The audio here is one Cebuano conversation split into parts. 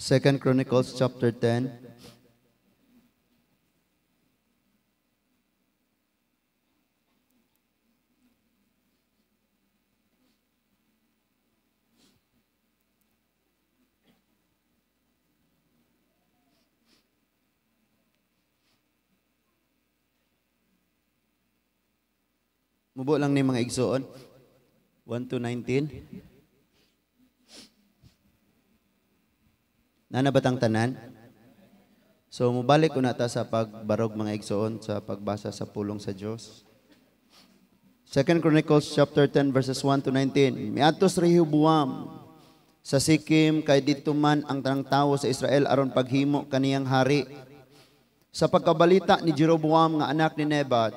2 Chronicles chapter 10. Mubo lang ni mga igsoon. 1 to 19. Nana batang tanan? So mubalik ko na ta sa pagbarog mga igsoon sa pagbasa sa pulong sa Dios. 2 Chronicles chapter 10 verses 1 to 19. Miadto si Rehoboam sa Sikim kay didto man ang tanang tawo sa Israel aron paghimo kaniyang hari. Sa pagkabalita ni Jeroboam nga anak ni Nebat,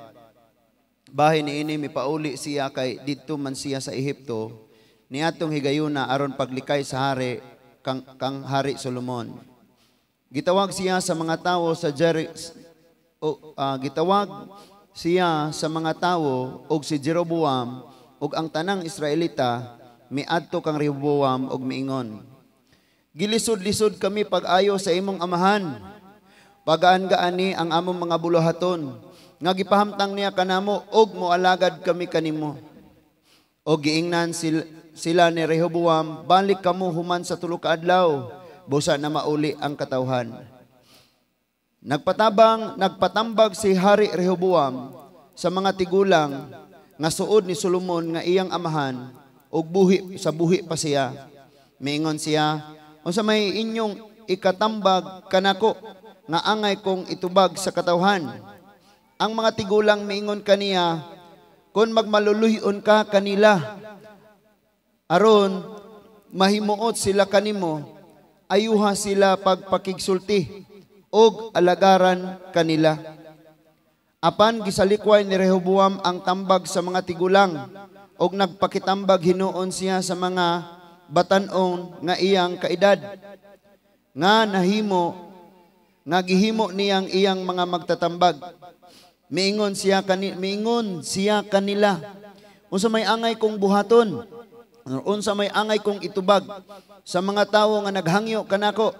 bahin niini mipauli siya kay didto man siya sa Ehipto, niadtong higayuna aron paglikay sa hari kang Hari Solomon. Gitawag siya sa mga tawo sa gitawag siya sa mga tawo og si Jeroboam og ang tanang Israelita miadto kang Rehoboam og miingon. Gilisod-lisod kami pag-ayo sa imong amahan. Pagaan-gaani ang among mga buluhaton nga gipahamtang niya kanamo og moalagad kami kanimo. Og giingnan sila ni Rehoboam, balik kamo human sa tulo ka adlaw, busa na mauli ang katawhan. Nagpatambag si Hari Rehoboam sa mga tigulang nga suod ni Solomon nga iyang amahan og buhi sa buhi pa siya. Miingon siya, unsa may inyong ikatambag kanako nga angay kong itubag sa katawhan? Ang mga tigulang miingon kaniya, kon magmaluluy-on ka kanila, aron mahimuot sila kanimo, ayuha sila pagpakigsulti og alagaran kanila. Apan gisalikway ni Rehoboam ang tambag sa mga tigulang og nagpakitambag hinuon siya sa mga batan-on nga iyang kaedad nga nahimo nga gihimo niyang iyang mga magtatambag. Miingon siya kanila, unsa may angay kong buhaton? Unsa may angay kong itubag sa mga tawo nga naghangyo kanako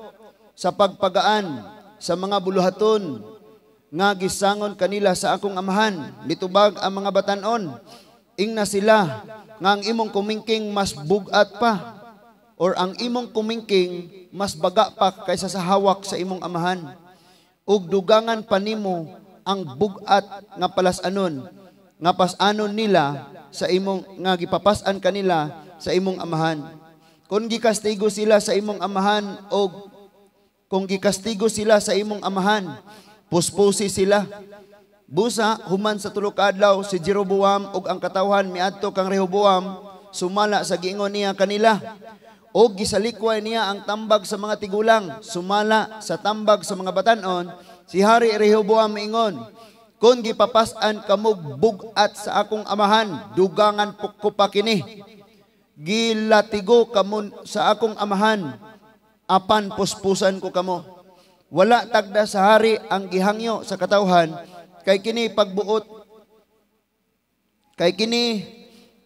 sa pagpagaan sa mga buluhaton nga gisangon kanila sa akong amahan? Mitubag ang mga batan-on, ingna sila nga ang imong kumingking mas bugat pa, or ang imong kumingking mas baga pa kaysa sa hawak sa imong amahan, ug dugangan pa nimo ang bugat nga palas-anon nga pas-anon nila sa imong nga gipapas-an kanila sa imong amahan. Kung gikastigo sila sa imong amahan og kung gikastigo sila sa imong amahan, puspusi sila. Busa human sa tulo ka adlaw si Jeroboam ug ang katawhan miadto kang Rehoboam sumala sa giingon niya kanila. Og gisalikway niya ang tambag sa mga tigulang sumala sa tambag sa mga batan-on. Si Hari Rehoboam miingon, kon gipapas-an kamog bug-at sa akong amahan, dugangan ko pa kini. Gilatigo kamo sa akong amahan, apan puspusan ko kamo. Wala tagda sa hari ang gihangyo sa katawhan, kay kini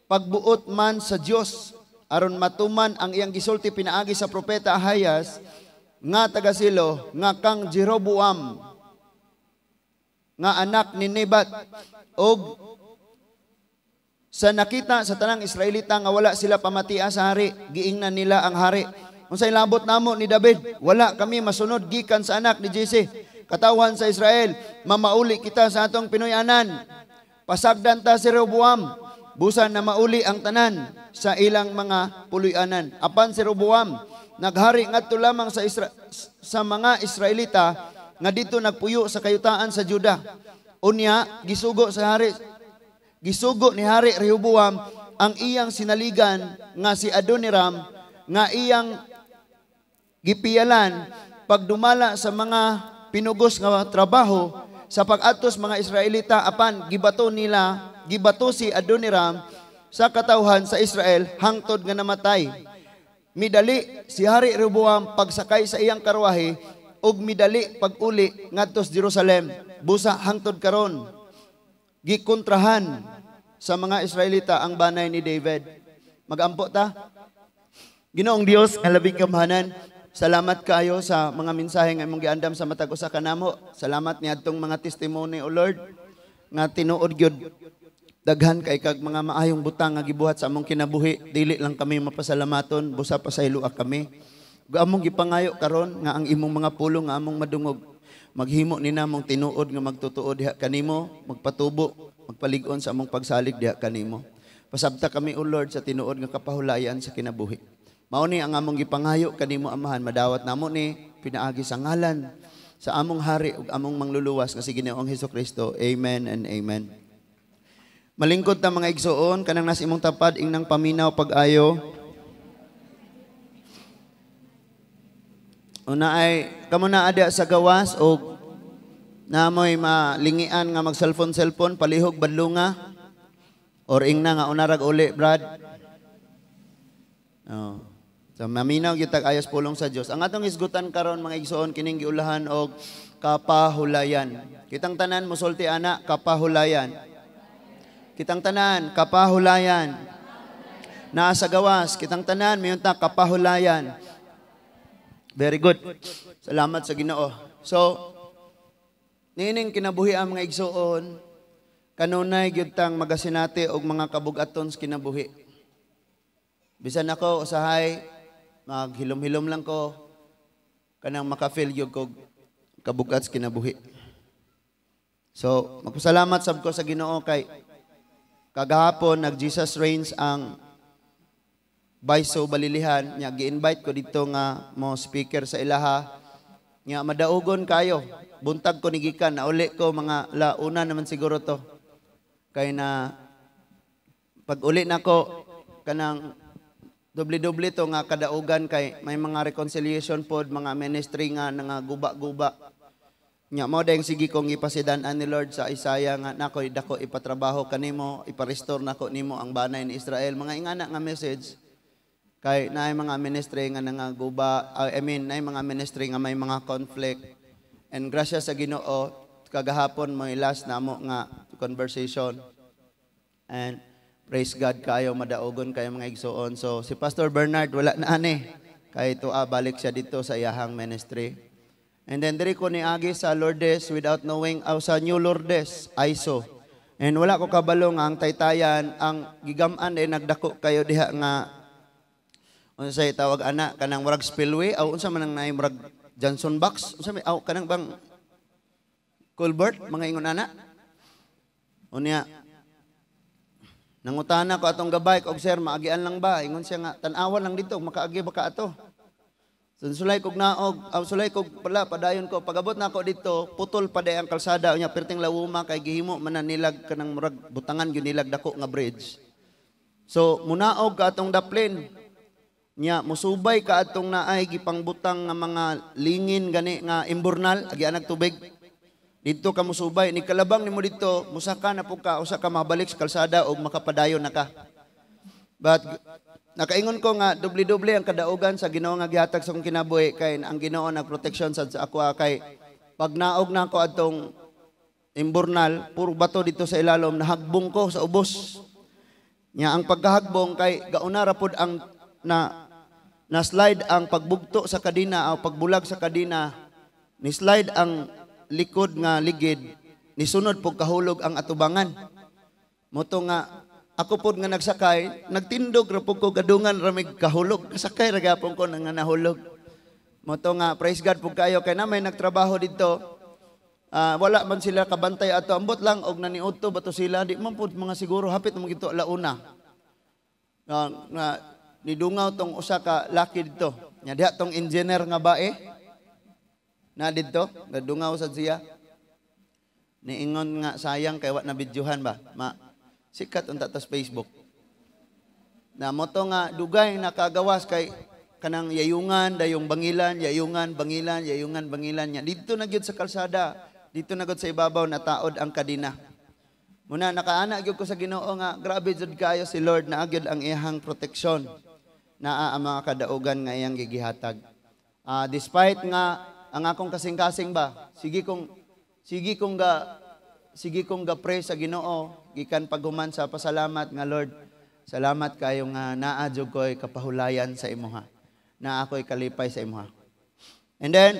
pagbuot man sa Dios aron matuman ang iyang gisulti pinaagi sa propeta Ahayas nga taga Silo nga kang Jeroboam nga anak ni Nebat. Og sa nakita sa tanang Israelita nga wala sila pamatia sa hari, giingnan nila ang hari. Unsay labot namo ni David? Wala kami masunod gikan sa anak ni Jesse. Katawhan sa Israel, mamauli kita sa atong Pinoy-anan. Pasagdan ta si Rehoboam, busan na mauli ang tanan sa ilang mga puloy-anan. Apan si Rehoboam naghari ngadto lamang sa mga Israelita nga dito nagpuyo sa kayutaan sa Juda. Unya gisugo ni Hari Rehoboam ang iyang sinaligan nga si Adoniram nga iyang gipiyalan pagdumala sa mga pinugos nga trabaho sa pag-atos mga Israelita. Apan gibato si Adoniram sa katawhan sa Israel hangtod nga namatay. Midali si Hari Rehoboam pagsakay sa iyang karwahe ug midali pag-uli ngadto sa Jerusalem. Busa hangtod karon gikontrahan sa mga Israelita ang banay ni David. Magampo ta. Ginoong Dios nga labing gamhanan, Salamat kaayo sa mga mensahe nga imong giandam sa matag usa kanamo. Salamat niadtong mga testimony, O Lord, nga tinuod gyud daghan kay kag mga maayong butang nga gibuhat sa among kinabuhi. Dili lang kami mapasalamaton, busa pasayloa kami. Ug among gipangayo karon nga ang imong mga pulong nga among madungog maghimo ni namong tinuod nga magtutuo diha kanimo, magpatubo, magpalig-on sa among pagsalig diha kanimo. Pasabta kami, O Lord, sa tinuod nga kapahulayan sa kinabuhi. Mao ni ang among gipangayo kanimo, Amahan, madawat namo ni pinaagi sa ngalan sa among hari ug among mangluluwas nga si Ginoong Hesukristo. Amen and amen. Malingkod ta, mga igsuon, kanang nas imong tapad ingnang paminaw pag-ayo. Una ay kamo na ada sa gawas og namoy malingian nga mag cellphone cellphone palihog badlunga or ingna nga unarag uli, Brad. Oh. So maminaw gyud tag ayos pulong sa Dios. Ang atong hisgutan karon, mga igsuon, kining giulahan og kapahulayan. Kitang tanan mosulti ana, kapahulayan. Kitang tanan, kapahulayan. Naa sa gawas, kitang tanan mayon ta, kapahulayan. Very good. Salamat sa Ginoo. So niining kinabuhi ang mga igsuon, kanunay gyud tang magasinati og mga kabugaton sa kinabuhi. Bisan ako usahay maghilom-hilom lang ko kanang maka-feel gyud kog kabugat sa kinabuhi. So, magpasalamat sab ko sa Ginoo kay kagahapon nag Jesus Reigns ang Baiso Balilihan nya gi-invite ko dito nga mo speaker sa ilaha nya madaugon kayo. Buntag ko ni gikan, nauli ko mga launa naman siguro to. Kay na pag uli nako kanang doble-doble to nga kadaugan kay may mga reconciliation pod, mga ministry nga nangaguba-guba. Nya mo dayong sige kong ipasidan-an ni Lord sa Isaiah nga nakoy dako ipatrabaho kanimo, ipa-restore nako nimo ang banay ni Israel. Mga ingana nga message kay naay mga ministry nga nangaguba, I mean naay mga ministry nga may mga conflict. And grasya sa Ginoo kagahapon mo last namo nga conversation. And praise God kayo, madaugon kayo mga igsuon. So si Pastor Bernard wala na ani kay tuwa balik siya dito sa iyahang ministry. And then diri ko niagi sa Lourdes without knowing aw sa New Lourdes ISO. And wala ko kabalo nga ang taytayan ang gigam-an ay nagdako kayo diha nga unsay tawag ana kanang murag spillway aw unsa man ang naay murag Johnson box unsa may aw kanang bang culvert mga ingon ana. Unya nangutana ko atong gabay og sir, maagian lang ba? Ingon siya nga tan-awan lang dito, makaagi ba ka ato? So, sulay kog naog, aw sulay kog pala padayon ko. Pagabot nako dito, putol pa day ang kalsada unya perting lawuma kay gihimo man na nilag kanang murag butangan gyud nilag dako nga bridge. So munaog ka atong daplin. Nya musubay ka atong naay gipangbutang nga mga lingin gani nga imburnal agian tubig. Didto ka musubay ni kalabang nimo didto, musaka na pud ka usa ka mabalik sa kalsada og makapadayon na ka. But nakaingon ko nga doble-doble ang kadaugan sa Ginoo nga gihatag sa akong kinabuhi kay ang Ginoo nagproteksyon sad sa ako kay pag naog na ako adtong imburnal, puro bato dito sa ilalom, nahagbong ko sa ubos. Nya ang pagkahagbong kay gauna ra pud ang na na slide ang pagbugto sa kadina o pagbulag sa kadina, ni slide ang likod nga ligid, nisunod pug kahulog ang atubangan. Moto nga ako pod nga nagsakay, nagtindog ra pud ko gadungan ramig kahulog. Kasakay ra gyapon ko nga nahulog. Moto nga praise God pud kayo kay na may nagtrabaho didto. Wala man sila kabantay ato, ambot lang og naniudto bato sila, di man pud mga siguro hapit mo gito launa. Nga nidungaw tong usa ka laki didto. Nya diha tong engineer nga bae na didto, nadungaw sad siya. Niingon nga sayang kay wa na videohan ba. Ma sikat unta tas Facebook. Na moto nga dugay nakagawas kay kanang yayungan dayong bangilan, yayungan bangilan, yayungan bangilan nya. Didto na gyud sa kalsada, didto na gyud sa ibabaw nataod ang kadina. Muna nakaana gyud ko sa Ginoo nga grabe jud kayo si Lord, naa gyud ang iyang proteksyon. Naa ang mga kadaugan nga iyang gigihatag. Despite nga ang akong kasing-kasing ba, sige kong ga pray sa Ginoo gikan paghuman sa pasalamat nga Lord, salamat kayo nga naa jud ko'y kapahulayan sa imuha. Naa ako'y kalipay sa imuha. And then,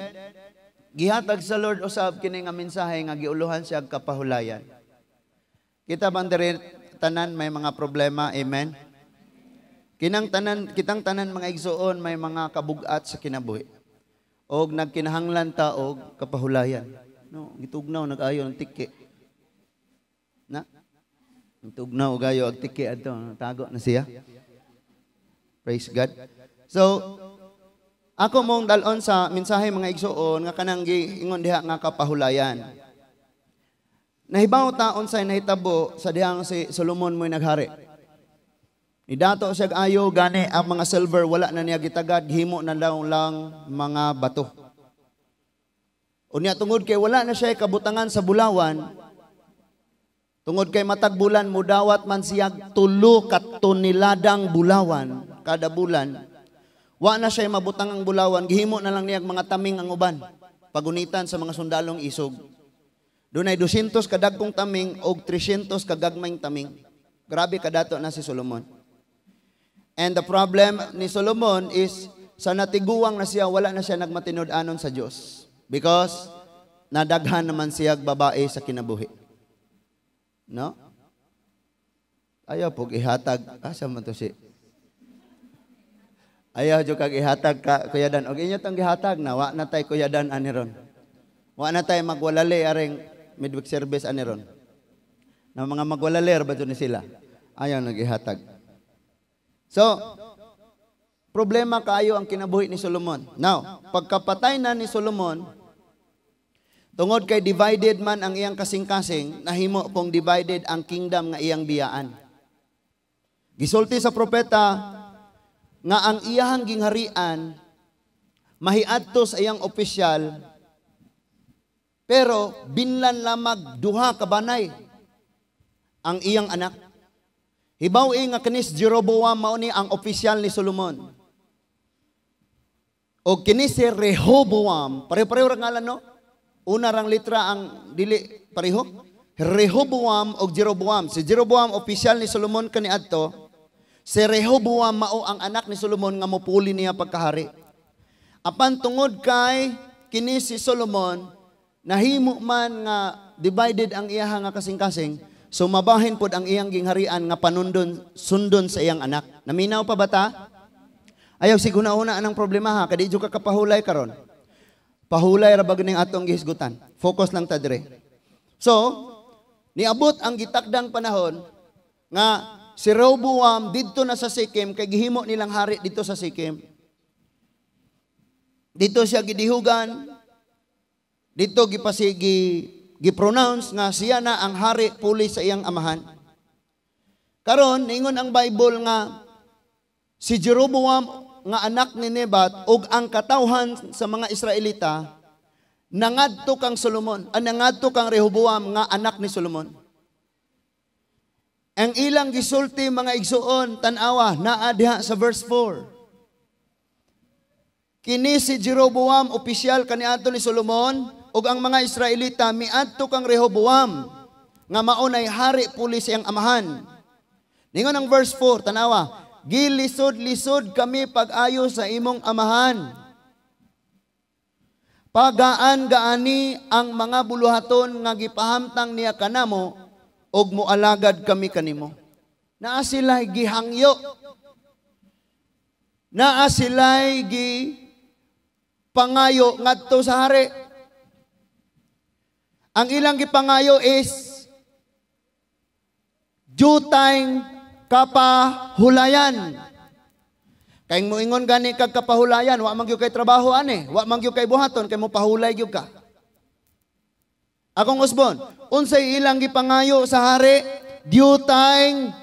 gihatag sa Lord usab kini nga mensahe nga giuluhan siya kapahulayan. Kita bang diri tanan may mga problema, amen? Kinang tanan, kitang tanan, mga igsuon, may mga kabugat sa kinabuhi. Og nagkinahanglan ta og kapahulayan. No, gitugnaw nag-ayo ng tiki. Na? Gitugnaw og ayo og tiki adto, tago na siya. Praise God. So, ako mong dalon sa mensahe, mga igsuon, nga kanang giingon diha nga kapahulayan. Nahibaw ta unsay nahitabo sa dihang si Solomon mo'y naghari. Nidato siya ayo, gani ang mga silver wala na niya gitagad, gihimo na daw lang mga bato. Unya tungod kay wala na siya kabutangan sa bulawan, tungod kay matag bulan mudawat man siya 3 ka toneladang bulawan kada bulan. Wa na siya mabutang ang bulawan, gihimo na lang niya mga taming ang uban, pagunitan sa mga sundalong isog. Dunay 200 kadagkong taming og 300 kagagmayng taming. Grabe kadato na si Solomon. And the problem ni Solomon is sa natiguang na siya, wala na siya nagmatinud-anon sa Dios. Because nadaghan naman siya babae sa kinabuhi. No? Ayaw po ihatag. Asa man to si? Ayaw jud kag ihatag ka, Kuya Dan. Og inyo tong gihatag na, wa na tay Kuya Dan ani ron. Wa na tay magwalali aring midweek service ani ron. Na mga magwalali ra ba ni sila? Ayaw nagihatag. So, problema kaayo ang kinabuhi ni Solomon. Now, pagkapatay na ni Solomon, tungod kay divided man ang iyang kasing-kasing, nahimo pong divided ang kingdom nga iyang biyaan. Gisulti sa propeta nga ang iyahang gingharian mahiadto sa iyang opisyal, pero binlan lamag duha ka banay ang iyang anak. Hibaw nga kini si Jeroboam mao ni ang opisyal ni Solomon. O kini si Rehoboam, pare-pareho ra ngalan, no? Una rang litra ang dili pareho. Rehoboam og Jeroboam. Si Jeroboam opisyal ni Solomon kaniadto. Si Rehoboam mao ang anak ni Solomon nga mopuli niya pagkahari. Apan tungod kay kini si Solomon nahimo man nga divided ang iyaha nga kasing-kasing, so mabahin pod ang iyang gingharian nga panundon sundon sa iyang anak. Naminaw pa ba ta? Ayaw siguna-una anang problema ha, kadi ka kapahulay karon. Pahulay ra ba ning atong gihisgutan? Focus lang ta dire. So, niabot ang gitakdang panahon nga si Rehoboam didto na sa Sikkim kay gihimo nilang hari dito sa Sikkim. Dito siya gidihugan. Dito gipasigi gi-pronounce nga siya na ang hari puli sa iyang amahan. Karon ningon ang Bible nga si Jeroboam nga anak ni Nebat ug ang katawhan sa mga Israelita nangadto kang Solomon, ah, nangadto kang Rehoboam nga anak ni Solomon. Ang ilang gisulti, mga igsuon, tan-awa, naa diha sa verse 4. Kini si Jeroboam, opisyal kaniadto ni Solomon, ug ang mga Israelita miadto kang Rehoboam nga mao nay hari puli sa iyang amahan. Ningon ang verse 4, tanawa, "Gilisod-lisod kami pag-ayo sa imong amahan. Pagaan-gaani ang mga buluhaton nga gipahamtang niya kanamo ug moalagad kami kanimo." Naa sila'y gihangyo. Naa sila'y gi pangayo ngadto sa hari. Ang ilang gipangayo is jutayng kapahulayan. Kay moingon gani kag kapahulayan, wa man gyud kay trabaho ani, wa man gyud kay buhaton kay mo pahulay gyud ka. Akong usbon, unsay ilang gipangayo sa hari? Diutayng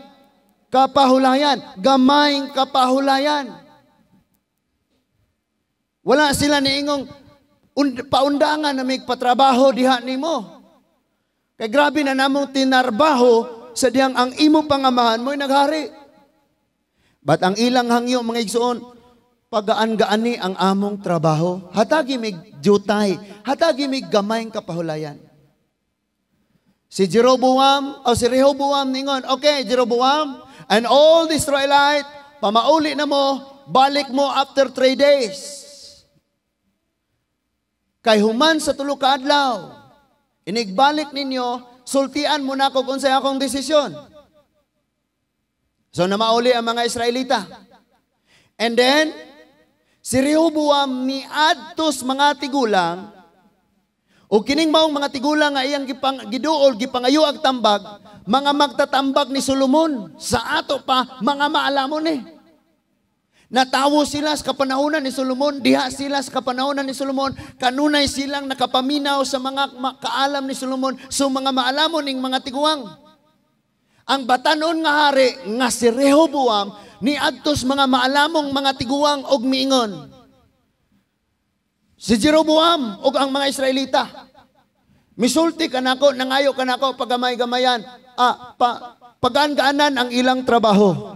kapahulayan, gamayng kapahulayan. Wala sila niingong paundangan na may patrabaho diha nimo. Kay grabe na namong tinarbaho sa dihang ang imo pangamahan mo'y naghari. But ang ilang hangyo, mga igsuon, pagaan-gaani ang among trabaho. Hatagi mig jutay, hatagi mig gamayng kapahulayan. Si Jeroboam, o si Rehoboam ningon, "Okay, Jeroboam, and all the Israelite, pamauli na mo, balik mo after 3 days." Kay human sa 3 ka adlaw, inigbalik ninyo, sultian mo nako kung unsay akong desisyon. So namauli ang mga Israelita. And then, si Rehoboam miadtos mga tigulang, o kining maong mga tigulang nga iyang giduol, gipangayo ag tambag, mga magtatambag ni Solomon, sa ato pa, mga maalamon eh. Natawo sila sa kapanahonan ni Solomon, diha sila sa kapanahonan ni Solomon, kanunay silang nakapaminaw sa mga kaalam ni Solomon, so mga maalamon ning mga tiguang. Ang batanon nga hari nga si Rehoboam niadtos mga maalamong mga tiguang og miingon. Si Jeroboam og ang mga Israelita, misulti kanako, nangayo kanako pagamay-gamayan, pagaan-gaanan ang ilang trabaho.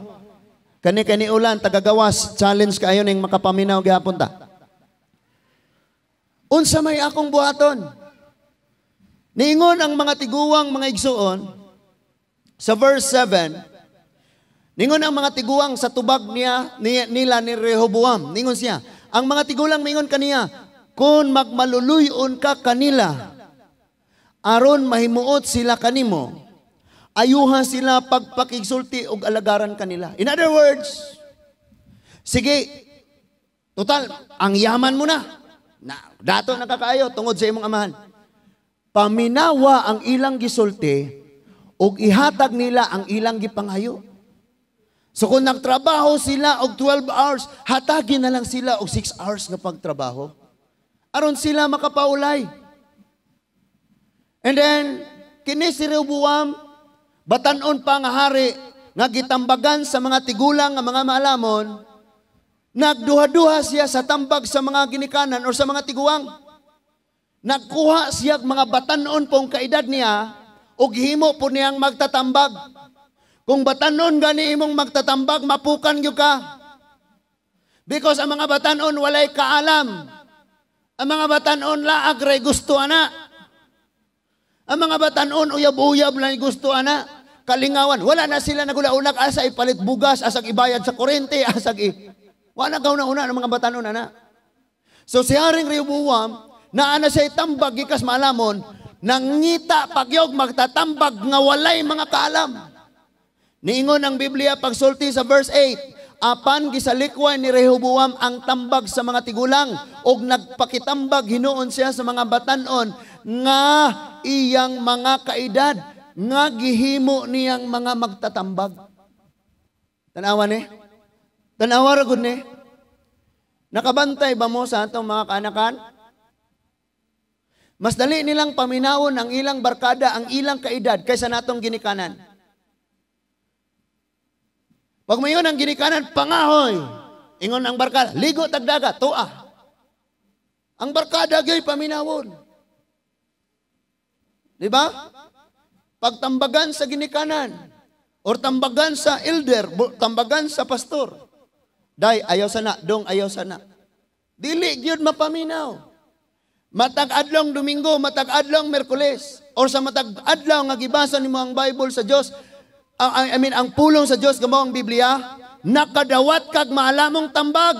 Kani kani ulan tagagawas, challenge kaayo ning makapaminaw gihapon ta. Unsa may akong buhaton? Niingon ang mga tiguang mga igsuon sa verse 7. Ningon ang mga tiguang sa tubag niya nila ni Rehoboam. Ningon siya, ang mga tigulang mingon kaniya, kung magmaluluyon ka kanila, aron mahimuot sila kanimo, ayuha sila pagpakigsulti og alagaran kanila. In other words, sige, total, ang yaman mo na. Na dato nakakaayo tungod sa imong amahan. Paminawa ang ilang gisulti og ihatag nila ang ilang gipangayo. So kung nagtrabaho sila og 12 hours, hatagin na lang sila og 6 hours nga pagtrabaho. Aron sila makapaulay. And then, kini si Rehoboam, batanon pa nga hari, nga gitambagan sa mga tigulang nga mga maalamon, nagduha-duha siya sa tambag sa mga ginikanan or sa mga tiguang. Nagkuha siya mga batanon pong kaedad niya, ug himo po niyang magtatambag. Kung batanon gani imong magtatambag, mapukan gyud ka. Because ang mga batanon walay kaalam. Ang mga batanon laag ray gusto ana. Ang mga batanon uyab-uyab lang gusto ana. Kalingawan, wala na sila nagula-ulag asa ipalit bugas, asag ibayad sa kuryente, asag i. Wala kauna-una ng mga batanon ana. So si Haring Rehoboam, naa na siya tambag gikas maalamon, nangita pagyog magtatambag nga walay mga kaalam. Niingon ang Biblia pagsulti sa verse 8, apan gisalikway ni Rehoboam ang tambag sa mga tigulang og nagpakitambag hinuon siya sa mga batanon nga iyang mga kaedad nga gihimo niyang mga magtatambag. Tanawa ni? Tanawa ra gud ni? Nakabantay ba mo sa atong mga kaanakan? Mas dali nilang paminawon ang ilang barkada, ang ilang kaedad kaysa natong ginikanan. Pag mayon ang ginikanan, pangahoy. Ingon ang barkada, ligo tagdaga, tuwa. Ang barkada gyoy paminawon. Di ba? Pagtambagan sa ginikanan, or tambagan sa elder, tambagan sa pastor. Day, ayaw sana, dong, ayaw sana. Dili gyud mapaminaw. Matag adlong Domingo, matag adlong Miyerkules, or sa matag adlaw nga gibasa nimo ang Bible sa Dios, I mean, ang pulong sa Dios gamo ang Biblia, nakadawat kag maalamong tambag.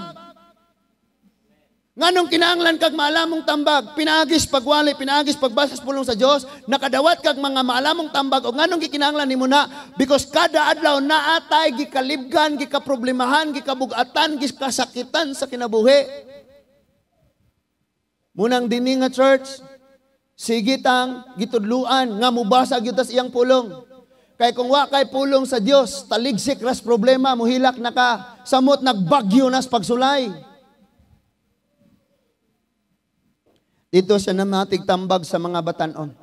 Nganong kinahanglan kag maalamong tambag? Pinaagis pagwali, pinaagis pagbasa sa pulong sa Dios, nakadawat kag mga maalamong tambag o nganong gikinahanglan nimo na? Because kada adlaw naa tay gikalibgan, gikaproblemahan, gikabugatan, gikasakitan sa kinabuhi. Munang dinhi nga church, sige tang gitudluan nga mubasa gyud tas iyang pulong. Kay kung wa kay pulong sa Dios, taligsik ras problema, muhilak na ka, samot nagbagyo nas pagsulay. Dito siya namatig tambag sa mga batanon.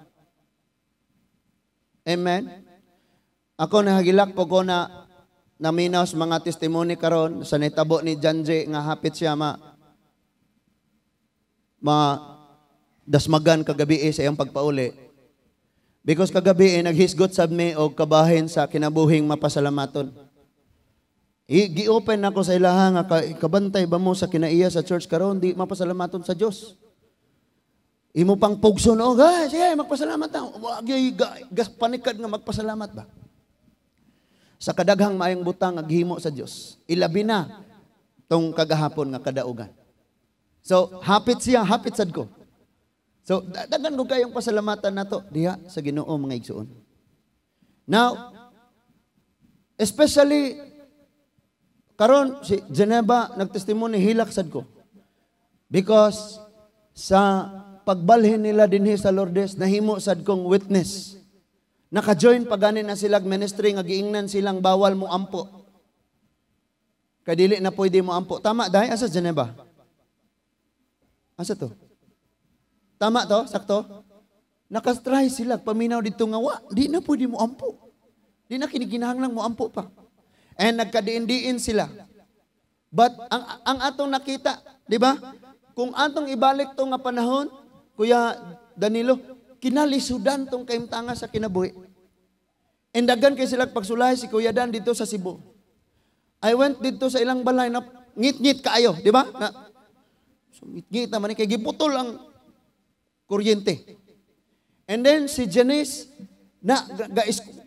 Amen? Ako nahagilak po ko na naminaw sa mga testimony karon sa nitabo ni Janjay nga hapit siya ma dasmagan kagabi sa iyang pagpauli. Because kagabi naghisgot sab mi og kabahin sa kinabuhing mapasalamaton. Gi-open ako sa ilaha nga kabantay ba mo sa kinaiya sa church karon di mapasalamaton sa Dios. Imo pang pugso no, ga, sige magpasalamat ta. Wa gyud gas panikad nga magpasalamat ba. Sa kadaghang maayong butang nga gihimo sa Dios. Ilabi na tong kagahapon nga kadaugan. So hapit siya, hapit sad ko. So, daghan ko kayong pasalamatan nato diha sa Ginoo, mga igsuon. Now, especially karon si Geneva nagtestimony, hilak sad ko. Because sa pagbalhin nila dinhi sa Lourdes, nahimo sad kong witness. Naka-join pa gani na silang ministry nga giingnan silang bawal mo ampo. Kay dili na pwede mo ampo. Tama dahil asa Geneva? Asa to? Tama to? Sakto? Nakatry sila paminaw dito nga wa, di na pwede mo ampo. Di na kiniginahanglang mo ampo pa. And nagkadiin-diin sila. But ang atong nakita, di ba? Kung atong ibalik to nga panahon, Kuya Danilo, kinalisudan tong kaimtanga sa kinabuhi. And daghan kay sila pagsulay si Kuya Dan dito sa Cebu. I went dito sa ilang balay na ngit-ngit kaayo, di ba? Na, so ngit-ngit naman kay giputol ang kuryente. And then si Janice, na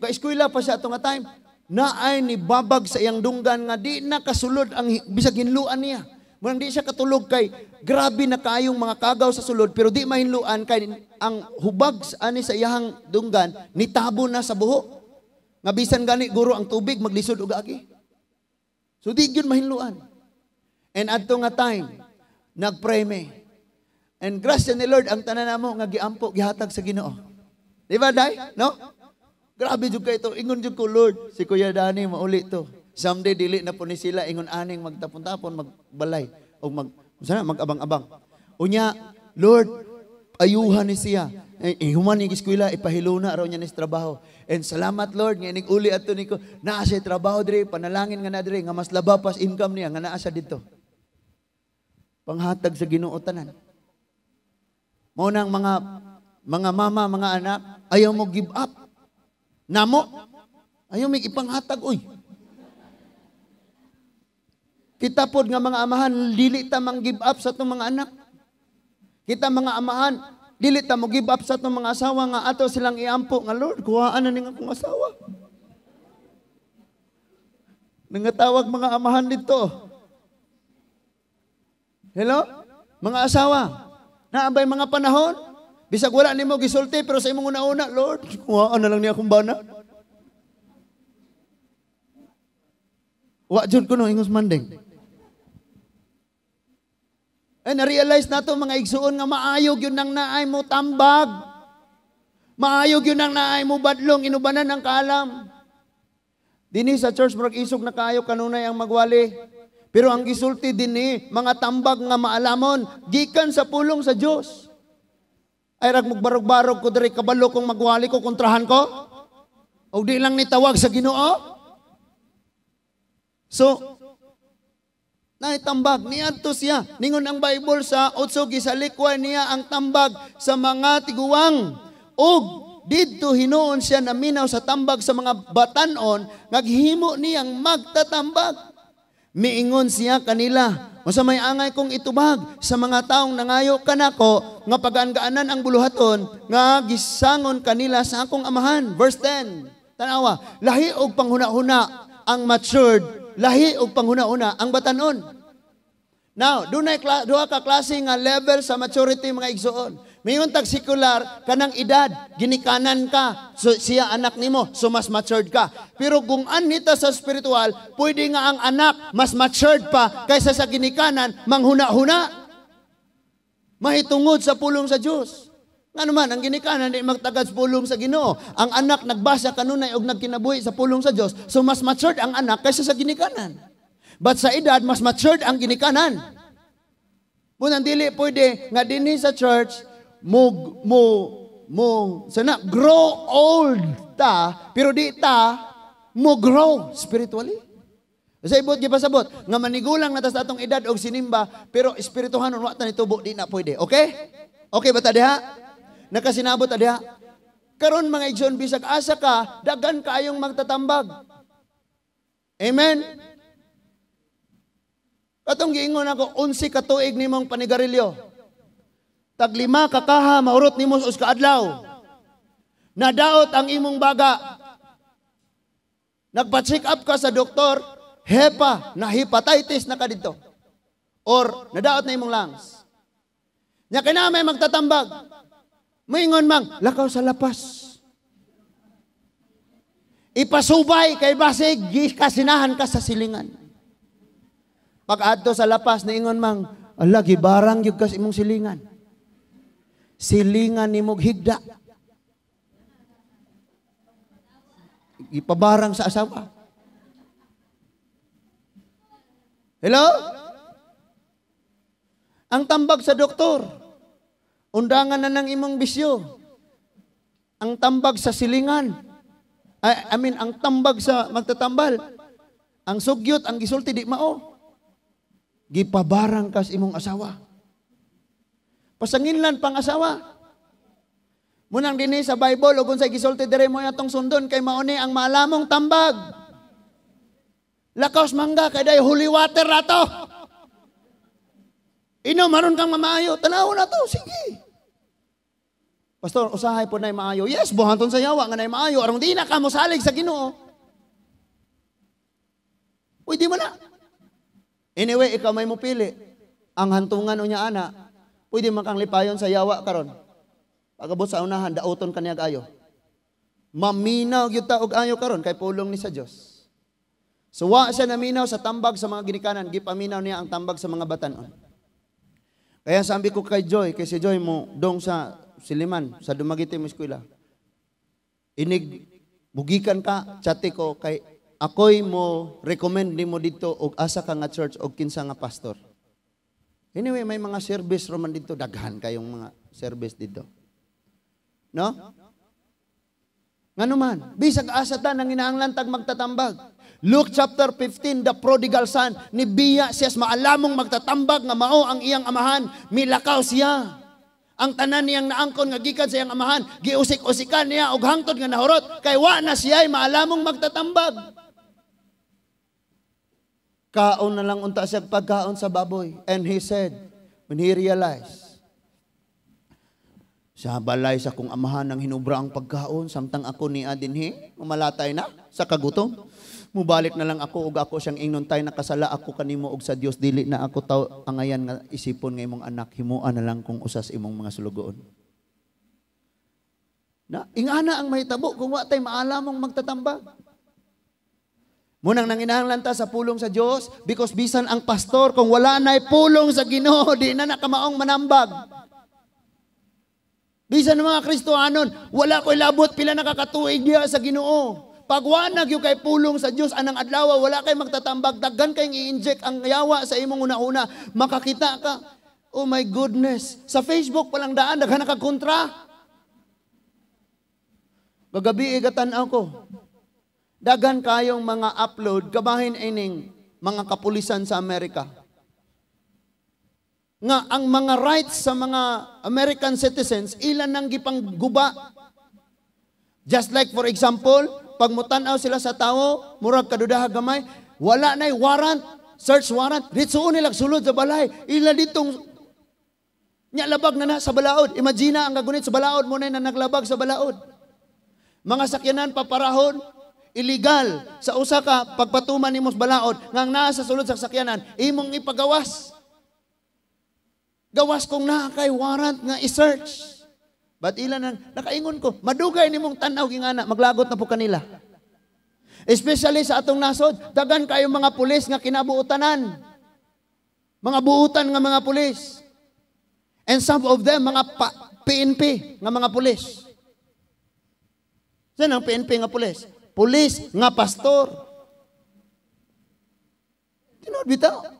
ga-eskwela pa siya ato nga time, na ay nibabag sa iyang dunggan nga di na kasulod ang bisag hinluan niya. Murang di siya katulog kay grabe na kayong mga kagaw sa sulod, pero di mahinluan kay ang hubag ani sa iyang dunggan nitabo na sa buho. Nga bisan gani guro ang tubig maglisod og agi. So di gyud mahinluan. And adto nga time nagpray me. And grasya ni Lord, ang tanan namo nga giampo gihatag sa Ginoo. Di ba, day? No? Grabe jud kay ito. Ingon jud ko, "Lord, si Kuya Dani mauli to. Someday dili na po ni sila ingon aning magtapon-tapon, magbalay o mag sana mag-abang-abang." Unya, Lord, ayuhan ni siya. Eh, human ni eskwela, ipahiluna raw niya ni sa trabaho. And salamat, Lord, nga inig uli ato niko, naa siya trabaho diri, panalangin nga na diri nga mas laba pas income niya nga naa siya dito. Panghatag sa Ginoo tanan. Mao nang mga mama, mga anak, ayaw mo give up. Namo, ayaw may ipanghatag, oy. Kita pod nga mga amahan, dili ta mang give up sa atong mga anak. Kita mga amahan, dili ta mo give up sa atong mga asawa nga ato silang iampo nga, "Lord, kuhaan na ning akong asawa." Nangatawag mga amahan dito. Hello? Mga asawa, naabay mga panahon, bisag wala nimo gisulti pero sa imong una-una, "Lord, kuhaan na lang niya akong bana." Wa jud ko no ingos manding. Eh, na-realize nato, mga igsuon, nga maayo gyud nang naay mo tambag. Maayo gyud nang naay mo badlong inubanan ang kaalam. Dinhi sa church murag isog na kaayo kanunay ang magwali. Pero ang gisulti dinhi, mga tambag nga maalamon gikan sa pulong sa Dios. Ay rag magbarog-barog ko diri, kabalo kong magwali ko, kontrahan ko. Og di lang nitawag sa Ginoo. So, naitambag niadto siya. Ningon ang Bible sa 8, gisalikway niya ang tambag sa mga tiguang. Og didto hinuon siya naminaw sa tambag sa mga batanon, naghimo niyang magtatambag. Miingon siya kanila, "Unsa may angay kong itubag sa mga taong nangayo kanako nga pagaan-gaanan ang buluhaton nga gisangon kanila sa akong amahan?" Verse 10. Tanawa, lahi og panghuna-huna ang matured, lahi og panghuna-huna ang batanon. Now, dunay duha ka klase nga level sa maturity, mga igsuon. Mayon tag sekular kanang edad, ginikanan ka, so siya anak nimo, so mas matured ka. Pero kung anita sa spiritual, pwede nga ang anak mas matured pa kaysa sa ginikanan manghuna-huna. Mahitungod sa pulong sa Dios. Ngano man ang ginikanan di magtagad sa pulong sa Ginoo. Ang anak nagbasa kanunay og nagkinabuhi sa pulong sa Dios, so mas matured ang anak kaysa sa ginikanan. But sa edad, mas matured ang ginikanan. Munang dili pwede nga dinhi sa church mo mo mo sana grow old ta pero di ta mo grow spiritually. Sa ibot gipasabot nga manigulang na ta sa atong edad og sinimba pero espirituhanon wa ta nitubo, di na pwede. Okay? Okay ba ta diha? Nakasinabot ta diha? Karon, mga igsoon, bisag asa ka, daghan kaayong magtatambag. Amen. Katong giingon ako, 11 ka tuig nimong panigarilyo. Tag 5 ka kaha maurot nimo sa usa ka adlaw. Nadaot ang imong baga. Nagpa-check up ka sa doktor, hepa, na hepatitis na ka dito. Or nadaot na imong lungs. Nya kina may magtatambag. Moingon mang, lakaw sa lapas. Ipasubay kay basig kasinahan ka sa silingan. Pag adto sa lapas, niingon mang, ala, gibarang gyud kas imong silingan. Silingan nimo higda. Ipabarang sa asawa. Hello? Ang tambag sa doktor, undangan na ng imong bisyo. Ang tambag sa silingan, I mean, ang tambag sa magtatambal, ang sugyot, ang gisulti, di mao. Gipabarang kas imong asawa. Pasanginlan pang asawa. Munang dinhi sa Bible, ug unsay gisulti dire mo atong sundon, kay mao ni ang maalamong tambag. Lakaws mangga, kay day holy water na to. Ino, maron kang mamaayo. Tanaw na to, sige. Pastor, usahay po na'y maayo. Yes, buhaton sa yawa nga na'y maayo. Aron di na ka mosalig sa Ginoo. Uy, di mo na. Anyway, ikaw may mupili. Ang hantungan o niya ana, pwede man kang lipayon sa yawa karon. Pagabot sa unahan, dauton ka niya ayo. Maminaw gyud ta og ayo karon kay pulong ni sa Dios. So wa siya naminaw sa tambag sa mga ginikanan, gipaminaw niya ang tambag sa mga batanon. Kaya sabi ko kay Joy, kay si Joy mo dong sa Siliman, sa Dumaguete mo eskwela. Inig bugikan ka, chati ko kay ako'y mo recommend nimo dito og asa ka nga church og kinsa nga pastor. Anyway, may mga service roman dito, daghan kayong mga service dito. No? Ngano man, bisag asa ta nang inaanglan tag magtatambag. Luke chapter 15, the prodigal son, ni biya siya maalamong magtatambag nga mao ang iyang amahan, milakaw siya. Ang tanan niyang naangkon nga gikan sa iyang amahan, giusik-usikan niya og hangtod nga nahurot, kay wa na siya'y maalamong magtatambag. Kaon na lang unta siya pagkaon sa baboy. And he said, when he realized, sa balay sa kong amahan ang hinubra ang pagkaon, samtang ako niya dinhi, umalatay na sa kagutom. Mubalik na lang ako ug ako siyang ingnon tay nakasala ako kanimo og sa Dios, dili na ako taw angayan nga isipon nga imong anak, himua na lang kung usas imong mga sulugoon. Na ingana ang mahitabo kung wa tay maalamong magtatambag. Munang nanginahanglan ta sa pulong sa Dios, because bisan ang pastor kung wala na'y pulong sa Ginoo, di na nakamaong manambag. Bisan ang mga Kristohanon, wala ko'y labot pila nakakatuig diha sa Ginoo. Pag wa na gyud kay pulong sa Dios anang adlaw, wala kay magtatambag, daghan kay i-inject ang yawa sa imong una-una, makakita ka. Oh my goodness, sa Facebook pa lang daan daghan nakakontra. Kagabi gatan-aw ko. Daghan kayong mga upload kabahin ining mga kapulisan sa Amerika. Nga ang mga rights sa mga American citizens ilan nang gipangguba. Just like for example, pag mutan-aw sila sa tao, murag kadudaha gamay, wala na'y warrant, search warrant, ditsuon nila sulod sa balay. Ila ditong nya labag na na sa balaod. Imagine ang kagunit sa balaod mo na naglabag sa balaod. Mga sakyanan paparahon, illegal sa usa ka pagpatuman nimo sa balaod nga ang naa sa sulod sa sakyanan imong ipagawas. Gawas kung naa kay warrant nga i-search. But ilan ang nakaingon ko, madugay nimong tan-aw gingana, maglagot na po kanila. Especially sa atong nasod, daghan kayo mga pulis nga kinabuotanan. Mga buutan nga mga pulis. And some of them mga PNP nga mga pulis. Saan ang PNP nga pulis? Pulis nga pastor. Tinuod bitaw.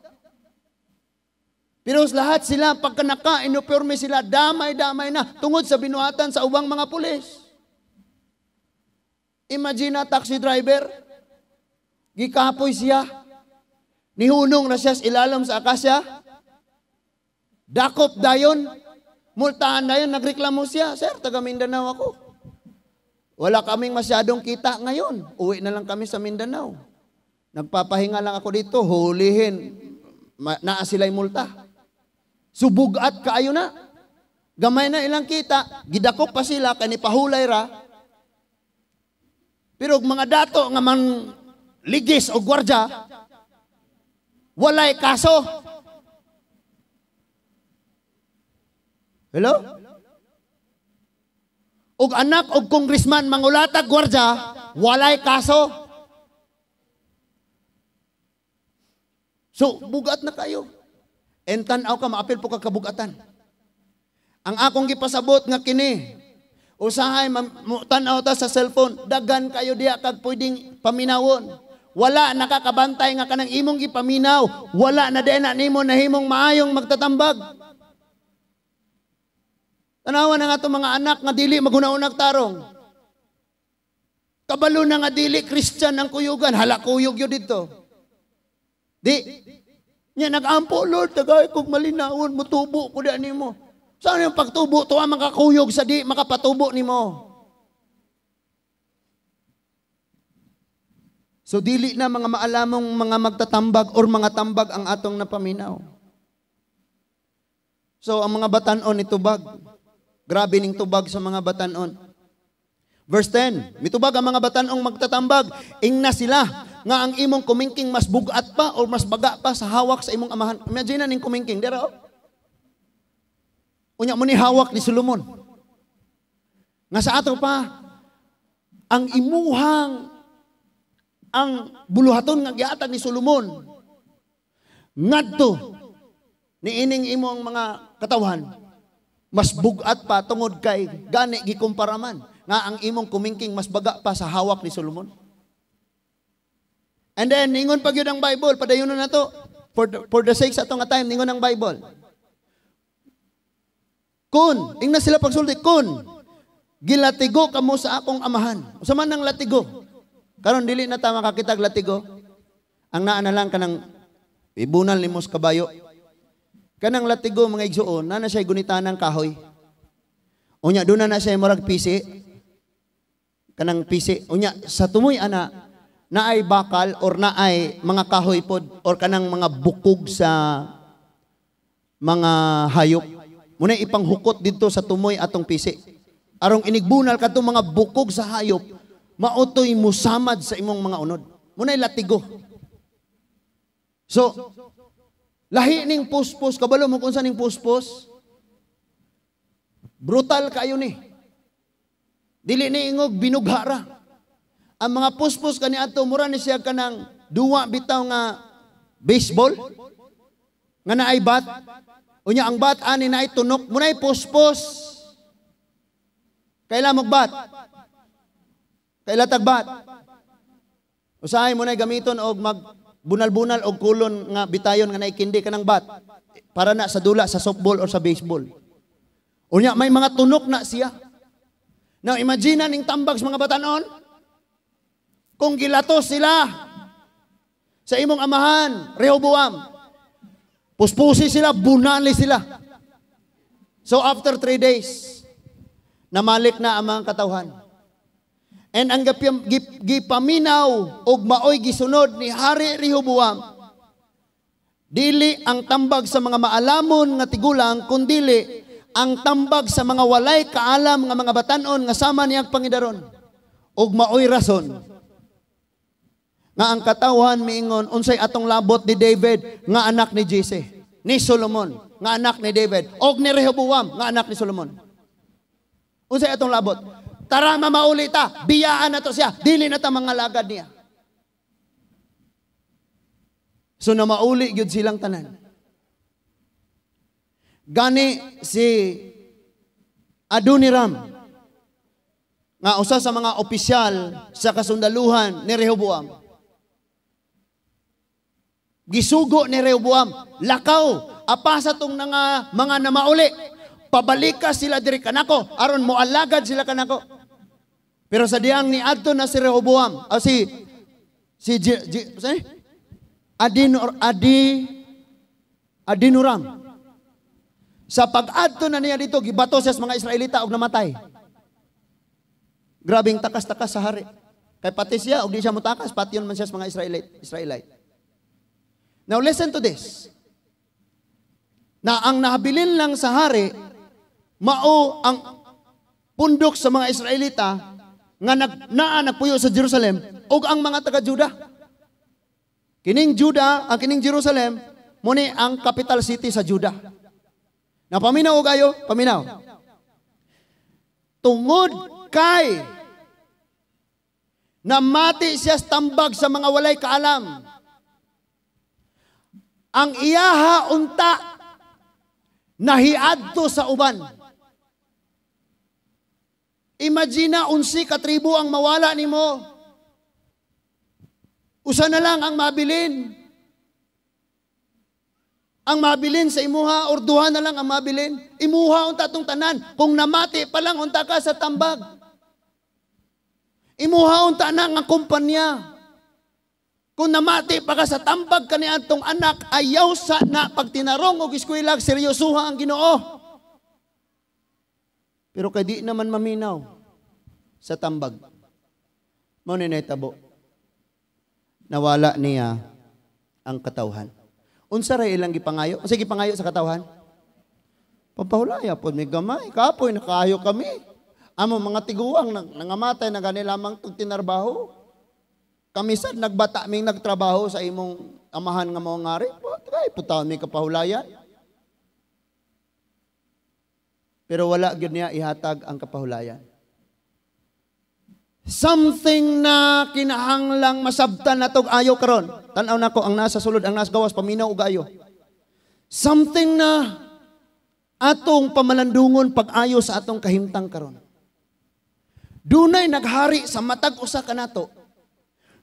Pero lahat sila, pagka naka-inoperme sila, damay-damay na, tungod sa binuhatan sa ubang mga pulis. Imagine na taxi driver, gikapoy siya, nihunong na siya sa ilalam sa akasya, dakop dayon, multahan dayon, nagreklamo siya, sir, taga Mindanao ako. Wala kaming masyadong kita ngayon, uwi na lang kami sa Mindanao. Nagpapahinga lang ako dito, hulihin, naa sila'y multa. Subugat kaayo na. Gamay na ilang kita, gidakop pa sila, kani pahulay ra. Pero mga dato nga mang ligis o gwardya, walay kaso. Hello? Og anak og congressman mangulatag gwardya, walay kaso. So, bugat na kayo. And tan-aw ka, maapil po ka kabugatan. Ang akong gipasabot nga kini, usahay, tan-aw ta sa cellphone, dagan kayo diya kag pwedeng paminawon. Wala nakakabantay nga kanang imong gipaminaw, wala na din na nimo nahimong maayong magtatambag. Tanawa na nga itong mga anak nga dili maguna-unag tarong. Kabalo na nga dili Christian ang kuyugan, hala kuyog yun dito. Di, nya nag-ampo, Lord, tagay kog malinawon, mutubo ko da nimo. Saan yung pagtubo? Tuwa makakuyog sa di, makapatubo nimo. So dili na mga maalamong mga magtatambag or mga tambag ang atong napaminaw. So ang mga batan-on ni tubag. Grabe ning tubag sa mga batan-on. Verse 10, mitubag ang mga batan-ong magtatambag, ingna sila nga ang imong kumingking mas bugat pa or mas baga pa sa hawak sa imong amahan. Imagine na ning kumingking, dira oh. Unya mo ni hawak ni Solomon. Nga sa ato pa, ang imuhang, ang buluhaton nga gihatag ni Solomon, ngadto ni ining imong mga katawhan, mas bugat pa tungod kay gani gikumpara man nga ang imong kumingking mas baga pa sa hawak ni Solomon. And then, ningon pa gyud ang Bible, padayon na to, for the sake sa atong time, ningon ang Bible. Kun, ingna sila pagsulti, kun, gilatigo kamo sa akong amahan. Usa man ang latigo? Karon dili na ta makakitag latigo. Ang naa na lang kanang ibunal nimo sa kabayo. Kanang latigo mga igsuon, naa na siya gunitan ng kahoy. Unya doon na siya murag pisi. Kanang pisi. Unya sa tumoy ana naay bakal or naay mga kahoy pod or kanang mga bukog sa mga hayop. Muna ipanghukot dito sa tumoy atong pisi. Arong inigbunal kadto mga bukog sa hayop, mautoy musamad sa imong mga unod. Muna latigo. So, lahi ning puspos, kabalo mo kung saan ning puspos? Brutal kayo ni. Dili ni ingog binughara. Ang mga puspos kani ato mura ni siya kanang duwa bitaw nga baseball nga naay bat. Unya ang bat ani naay tunok, munay puspos. Kaila magbat? Kaila tagbat? Usahay mo na gamiton og mag bunal-bunal og kulon nga bitayon nga naikindi kanang bat para na sa dula sa softball or sa baseball. Unya may mga tunok na siya. Now imagine ning tambag sa mga batanon kung gilatos sila sa imong amahan Rehoboam. Puspusi sila, bunali sila. So after 3 days, namalik na ang mga katawhan. And ang gipaminaw og maoy gisunod ni Hari Rehoboam, dili ang tambag sa mga maalamon nga tigulang, kundili ang tambag sa mga walay kaalam nga mga batan-on nga sama niyang pangidaron. Og maoy rason nga ang katawhan miingon unsay atong labot ni David nga anak ni Jesse, ni Solomon nga anak ni David, og ni Rehoboam nga anak ni Solomon. Unsay atong labot? Tara mamauli ta, biyaan na to siya, dili na ta mga lagad niya. So namauli gyud silang tanan. Gani si Adoniram nga usa sa mga opisyal sa kasundaluhan ni Rehoboam. Gisugo ni Rehoboam, lakaw, apa sa tong nga mga namauli. Pabalika sila diri kanako aron moalagad sila kanako. Pero sa diyang ni adto na si Rehoboam, si Adoniram. Sa pag-adto na niya dito, gibato siya sa mga Israelita og namatay. Grabing takas-takas sa hari. Kay pati siya og di siya motakas, patyon man siya sa mga Israelite. Now listen to this. Na ang nahabilin lang sa hari mao ang pundok sa mga Israelita nga naa nagpuyo sa Jerusalem ug ang mga taga-Juda. Kining Juda, ang kining Jerusalem, muni ang capital city sa Juda. Napaminaw og ayo, paminaw. Tungod kay namati siya sa tambag sa mga walay kaalam. Ang iyaha unta nahiadto sa uban. Imagine na 11 ka tribo ang mawala nimo. Usa na lang ang mabilin. Ang mabilin sa imuha or duha na lang ang mabilin. Imuha unta tong tanan. Kung namati pa lang unta ka sa tambag. Imuha unta na nga kumpanya. Kung namati pa ka sa tambag kani atong anak, ayaw sa na pagtinarong og eskwela, seryosuha ang Ginoo. Pero kay di naman maminaw sa tambag. Mao ni nahitabo. Nawala niya ang katawhan. Unsa ray ilang gipangayo? Unsa gipangayo sa katawhan? Papahulaya pod mi gamay, kapoy na kaayo kami. Amo mga tiguang nangamatay na gani lamang tug tinarbaho. Kami sad nagbata ming nagtrabaho sa imong amahan nga mao ngari, kay putaon mi kapahulayan. Pero wala gyud niya ihatag ang kapahulayan. Something na kinahanglang masabtan natog ayo karon. Tan-aw nako ang nasa sulod, ang nasa gawas, paminaw og ayo. Something na atong pamalandungon pag-ayo sa atong kahimtang karon. Dunay naghari sa matag usa kanato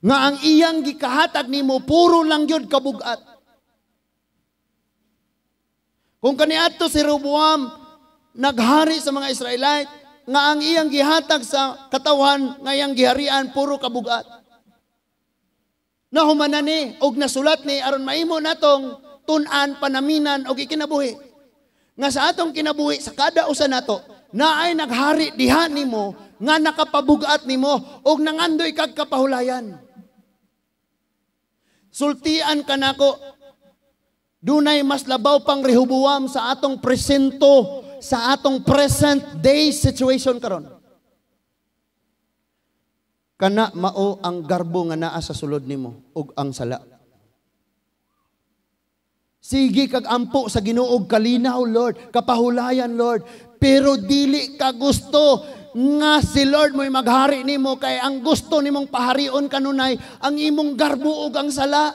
nga ang iyang gikahatag nimo puro lang gyud kabugat. Kung kaniadto si Rehoboam naghari sa mga Israelite nga ang iyang gihatag sa katawhan nga iyang giharian puro kabugat. Nahumanan ni og nasulat ni aron mahimo natong tun-an, panaminan og ikinabuhi. Nga sa atong kinabuhi sa kada usa nato naay naghari diha nimo nga nakapabugat nimo og nangandoy kag kapahulayan. Sultian kanako, dunay mas labaw pang Rehoboam sa atong presento, sa atong present day situation karon. Kana mao ang garbo nga naa sa sulod nimo ug ang sala. Sige kag ampo sa Ginoo og kalinaw, Lord, kapahulayan, Lord, pero dili ka gusto nga si Lord mo'y maghari nimo kay ang gusto nimong paharion kanunay ang imong garbo ug ang sala.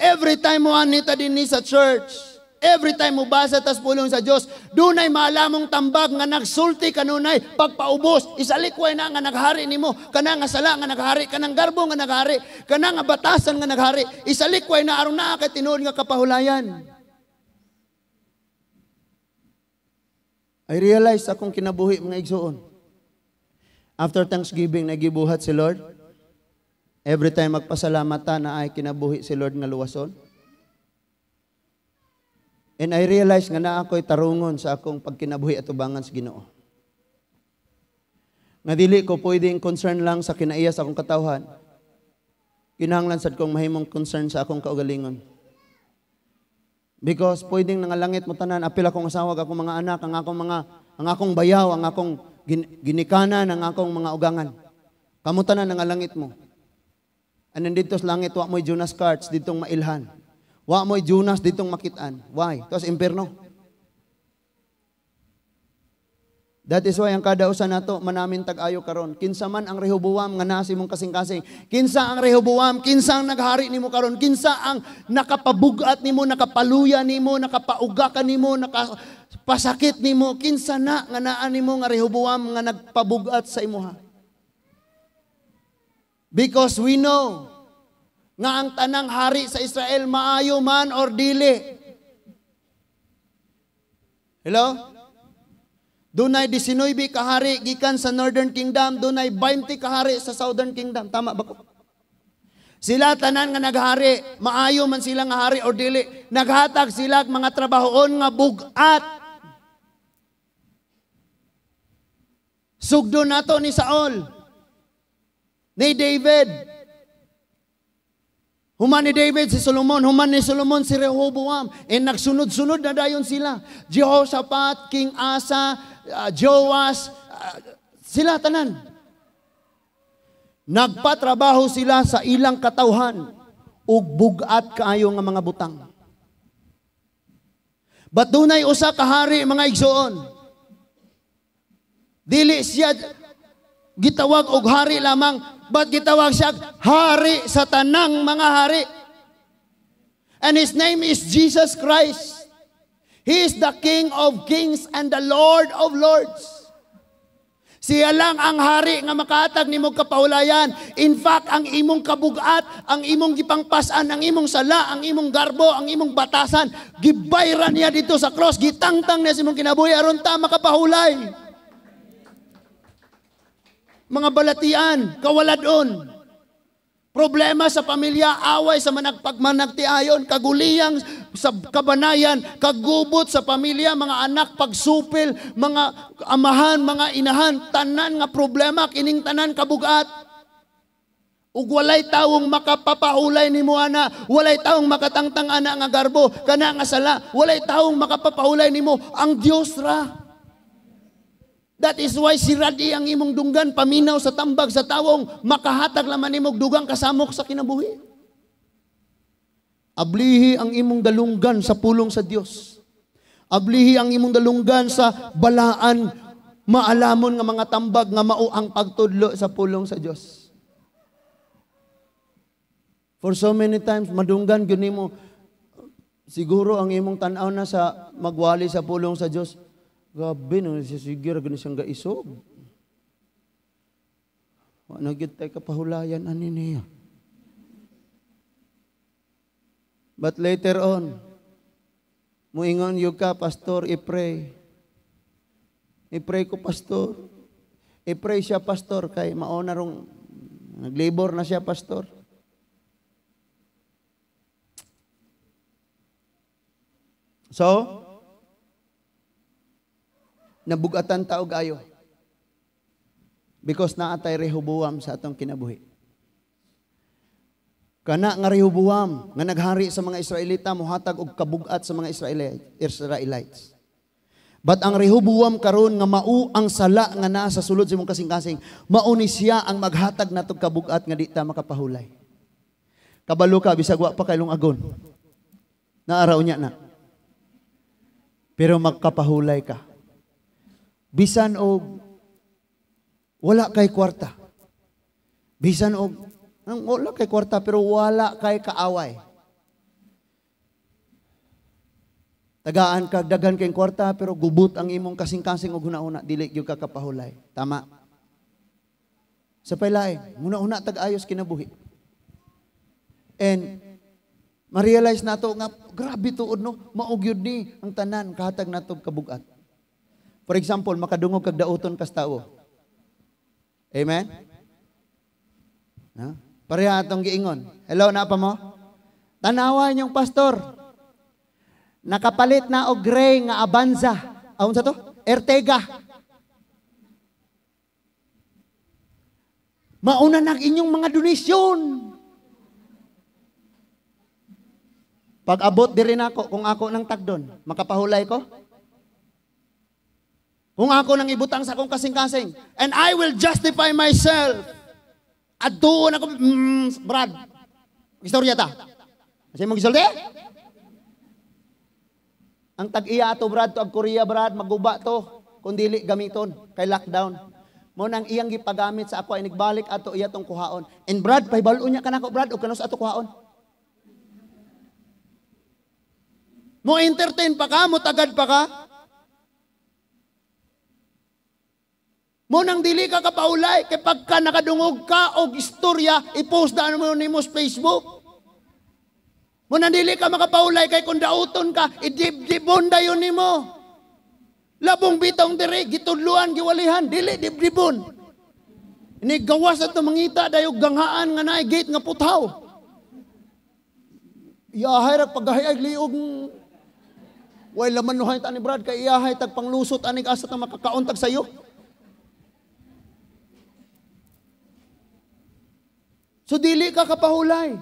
Every time mo anita dinhi sa church, every time mo basa tas pulong sa Dios, dunay maalamong tambag nga nagsulti kanunay pagpaubos, isalikway na nga naghari nimo, kana nga sala nga naghari, kanang garbo nga naghari, kana nga batasan nga naghari, isalikway na aron naa kay tinuod nga kapahulayan. I realize akong kinabuhi mga igsuon. After Thanksgiving, nagibuhat si Lord. Every time magpasalamatan na ay kinabuhi si Lord nga luwason. And I realize nga na ako'y tarungon sa akong pagkinabuhi at ubangan sa Ginoo. Nga dili ko pwedeng concern lang sa kinaiya sa akong katawhan. Kinahanglan sad kong mahimong concern sa akong kaugalingon. Because pwedeng nangalangit mo tanan, apil akong asawa, akong mga anak, ang akong bayaw, ang akong ginikanan, ang akong mga ugangan. Kamo tanan nangalangit mo. Anan dito sa langit, wa mo'y Jonas cards ditong mailhan. Wa mo'y Jonas ditong makitaan. Why? Tos imperno. That is why ang kada usa nato manamin tag-ayo karon. Kinsa man ang Rehoboam nga nasi mong kasing-kasing. Kinsa ang Rehoboam, kinsa ang naghari nimo karon, kinsa ang nakapabugat nimo, nakapaluya nimo, nakapauga ka nimo, nakapasakit nimo, kinsa na nga naa nimo nga Rehoboam nga nagpabugat sa imuha. Because we know nga ang tanang hari sa Israel maayo man or dili. Hello? Dunay 19 kahari gikan sa Northern Kingdom, dunay 20 kahari sa Southern Kingdom. Tama ba ko? Sila tanan nga naghari, maayo man sila nga hari or dili, naghatag sila mga trabahoon nga bug-at. Sugdo nato ni Saul, ni David. Human ni David si Solomon, human ni Solomon si Rehoboam. And nagsunod-sunod na dayon sila. Jehoshaphat, King Asa, Joas, sila tanan. Nagpatrabaho sila sa ilang katawhan ug bug-at kaayo nga mga butang. But dunay usa ka hari mga igsoon. Dili siya gitawag og hari lamang, but gitawag siya hari sa tanang mga hari. And His name is Jesus Christ. He is the King of kings and the Lord of lords. Siya lang ang hari nga makahatag nimo kapahulayan. In fact, ang imong kabugat, ang imong gipangpasan, ang imong sala, ang imong garbo, ang imong batasan, gibayran niya dito sa cross, gitangtang niya sa imong kinabuhi aron ta makapahulay. Mga balatian, kawaladon, problema sa pamilya, away sa managpagmanagtiayon, kaguliyang sa kabanayan, kagubot sa pamilya, mga anak, pagsupil, mga amahan, mga inahan, tanan nga problema, kining tanan kabugat. Ug walay tawong makapapahulay nimo ana, walay tawong makatangtang ana nga garbo, kana nga sala, walay tawong makapapahulay nimo, ang Dios ra. That is why si Radi ang imong dunggan, paminaw sa tambag sa tawong makahatag laman nimo dugang kasamok sa kinabuhi. Ablihi ang imong dalunggan sa pulong sa Dios. Ablihi ang imong dalunggan sa balaan, maalamon nga mga tambag nga mao ang pagtudlo sa pulong sa Dios. For so many times madunggan gyud nimo siguro ang imong tan-aw na sa magwali sa pulong sa Dios. Grabe no siya, sige ra gani siyang gaisog. Wa na gyud tay kapahulayan ani niya. But later on, muingon yun ka, "Pastor, i-pray. I-pray ko, Pastor." I-pray siya, Pastor, kay mauna rong naglibor na siya, Pastor. So, nabugatan ta og ayo. Because naa tay Rehoboam sa atong kinabuhi. Kana nga Rehoboam nga naghari sa mga Israelita mohatag og kabugat sa mga Israelites. But ang Rehoboam karon nga mao ang sala nga naa sa sulod sa imong kasing-kasing, mao ni siya ang maghatag natog kabugat nga di ta makapahulay. Kabalo ka bisag wa pa kaylong agon. Naaraw niya na. Pero magkapahulay ka. Bisan og wala kay kwarta. Bisan og wala kay kwarta pero wala kay kaaway. Tagaan kag daghan kay kwarta pero gubot ang imong kasing-kasing og hunahuna, dili gyud ka kapahulay. Tama. Sa paylain, huna-huna tag-ayos kinabuhi. And ma-realize nato nga grabe tuod no, mao gyud ni ang tanan kahatag nato kabugat. For example, makadungog kag dauton kas tawo. Amen? Ha? Pareha atong giingon. Hello, na pa mo? Tanawa inyong pastor. Nakapalit na og gray nga Avanza. Aon sa to? Ertega. Mauna na inyong mga donasyon. Pag abot diri nako, kung ako nang tagdon, makapahulay ko? Kung ako nang ibutang sa akong kasing-kasing, and I will justify myself. At doon ako, Brad, istorya ta. Kasi mong gisulti? Ang tag-iya ato, Brad, to ag Korea, Brad, maguba to, kung dili gamiton, kay lockdown. Mo nang iyang gipagamit sa ako, ay nagbalik ato iya tong kuhaon. And Brad, pahibalo niya kanako, Brad, o kanus ato kuhaon. Mo entertain pa ka, mo tagad pa ka. Mo nang dili ka kapaulay, kay pagka nakadungog ka og istorya, i-post daan mo nimo sa Facebook. Mo nang dili ka makapaulay, kay kung dauton ka, idibdibon dayon nimo. Labong bitong diri, gitudluan, giwalihan, dili dibdibon. Ini gawas ato mangita dayo ganghaan nga naay gate nga puthaw. Iyahay ra pagahayag liog. Way laman nuhay ta ni Brad kay iyahay tag panglusot anig asa ta makakauntag sayo. So dili ka kapahulay.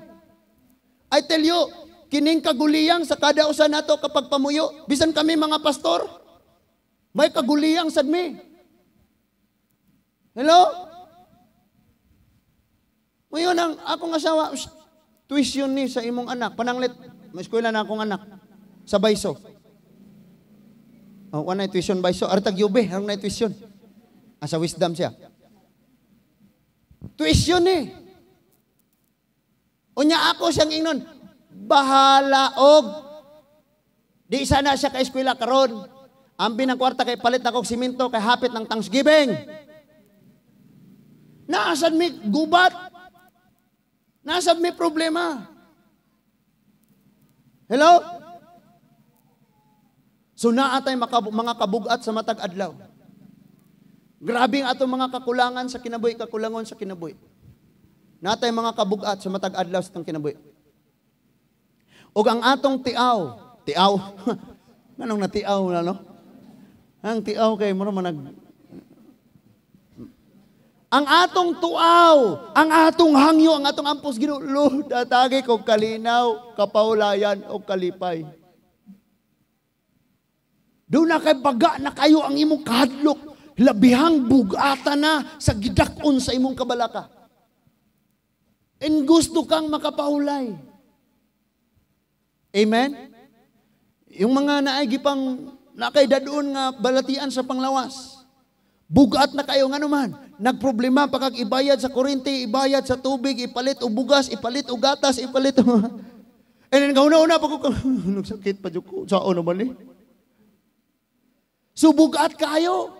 I tell you, kining kaguliyang sa kada usa nato kapag pamuyo, bisan kami mga pastor, may kaguliyang sad mi. Hello? Ngayon ang akong asawa, tuition ni sa imong anak, pananglit, may eskwela na akong anak, sa Bayso. Oh, wala na tuition Bayso, artag yube, harong na tuition. Asa wisdom siya. Tuition eh. Unya ako siyang ingnon, bahala og di sana siya ka eskwela karon. Ambi ng kwarta kay palit na kog simento kay hapit ng Thanksgiving. Naasad mi gubat. Naasad mi problema. Hello? So naa tay mga kabugat sa matag adlaw. Grabe ang atong mga kakulangan sa kinabuhi, kakulangon sa kinabuhi. Naa tay mga kabugat sa matag adlaw sa atong kinabuhi. Ug ang atong tiaw, tiaw. Nganong natiaw na no? Ang tiaw kay mura man nag ang atong tuaw, ang atong hangyo, ang atong ampos Ginoo, Lord, atagi kog kalinaw, kapahulayan o kalipay. Doon na kay baga na kayo ang imong kahadlok, labihang bugata na sa gidak-on sa imong kabalaka. And gusto kang makapahulay. Amen? Yung mga naay gipang nakay dadon nga balatian sa panglawas. Bugat na kayo nga naman. Nagproblema pa kag ibayad sa kuryente, ibayad sa tubig, ipalit og bugas, ipalit og gatas, ipalit og. And then kauna-una pa ko, nagsakit pa jud ko. Sao naman eh? So bugat kayo.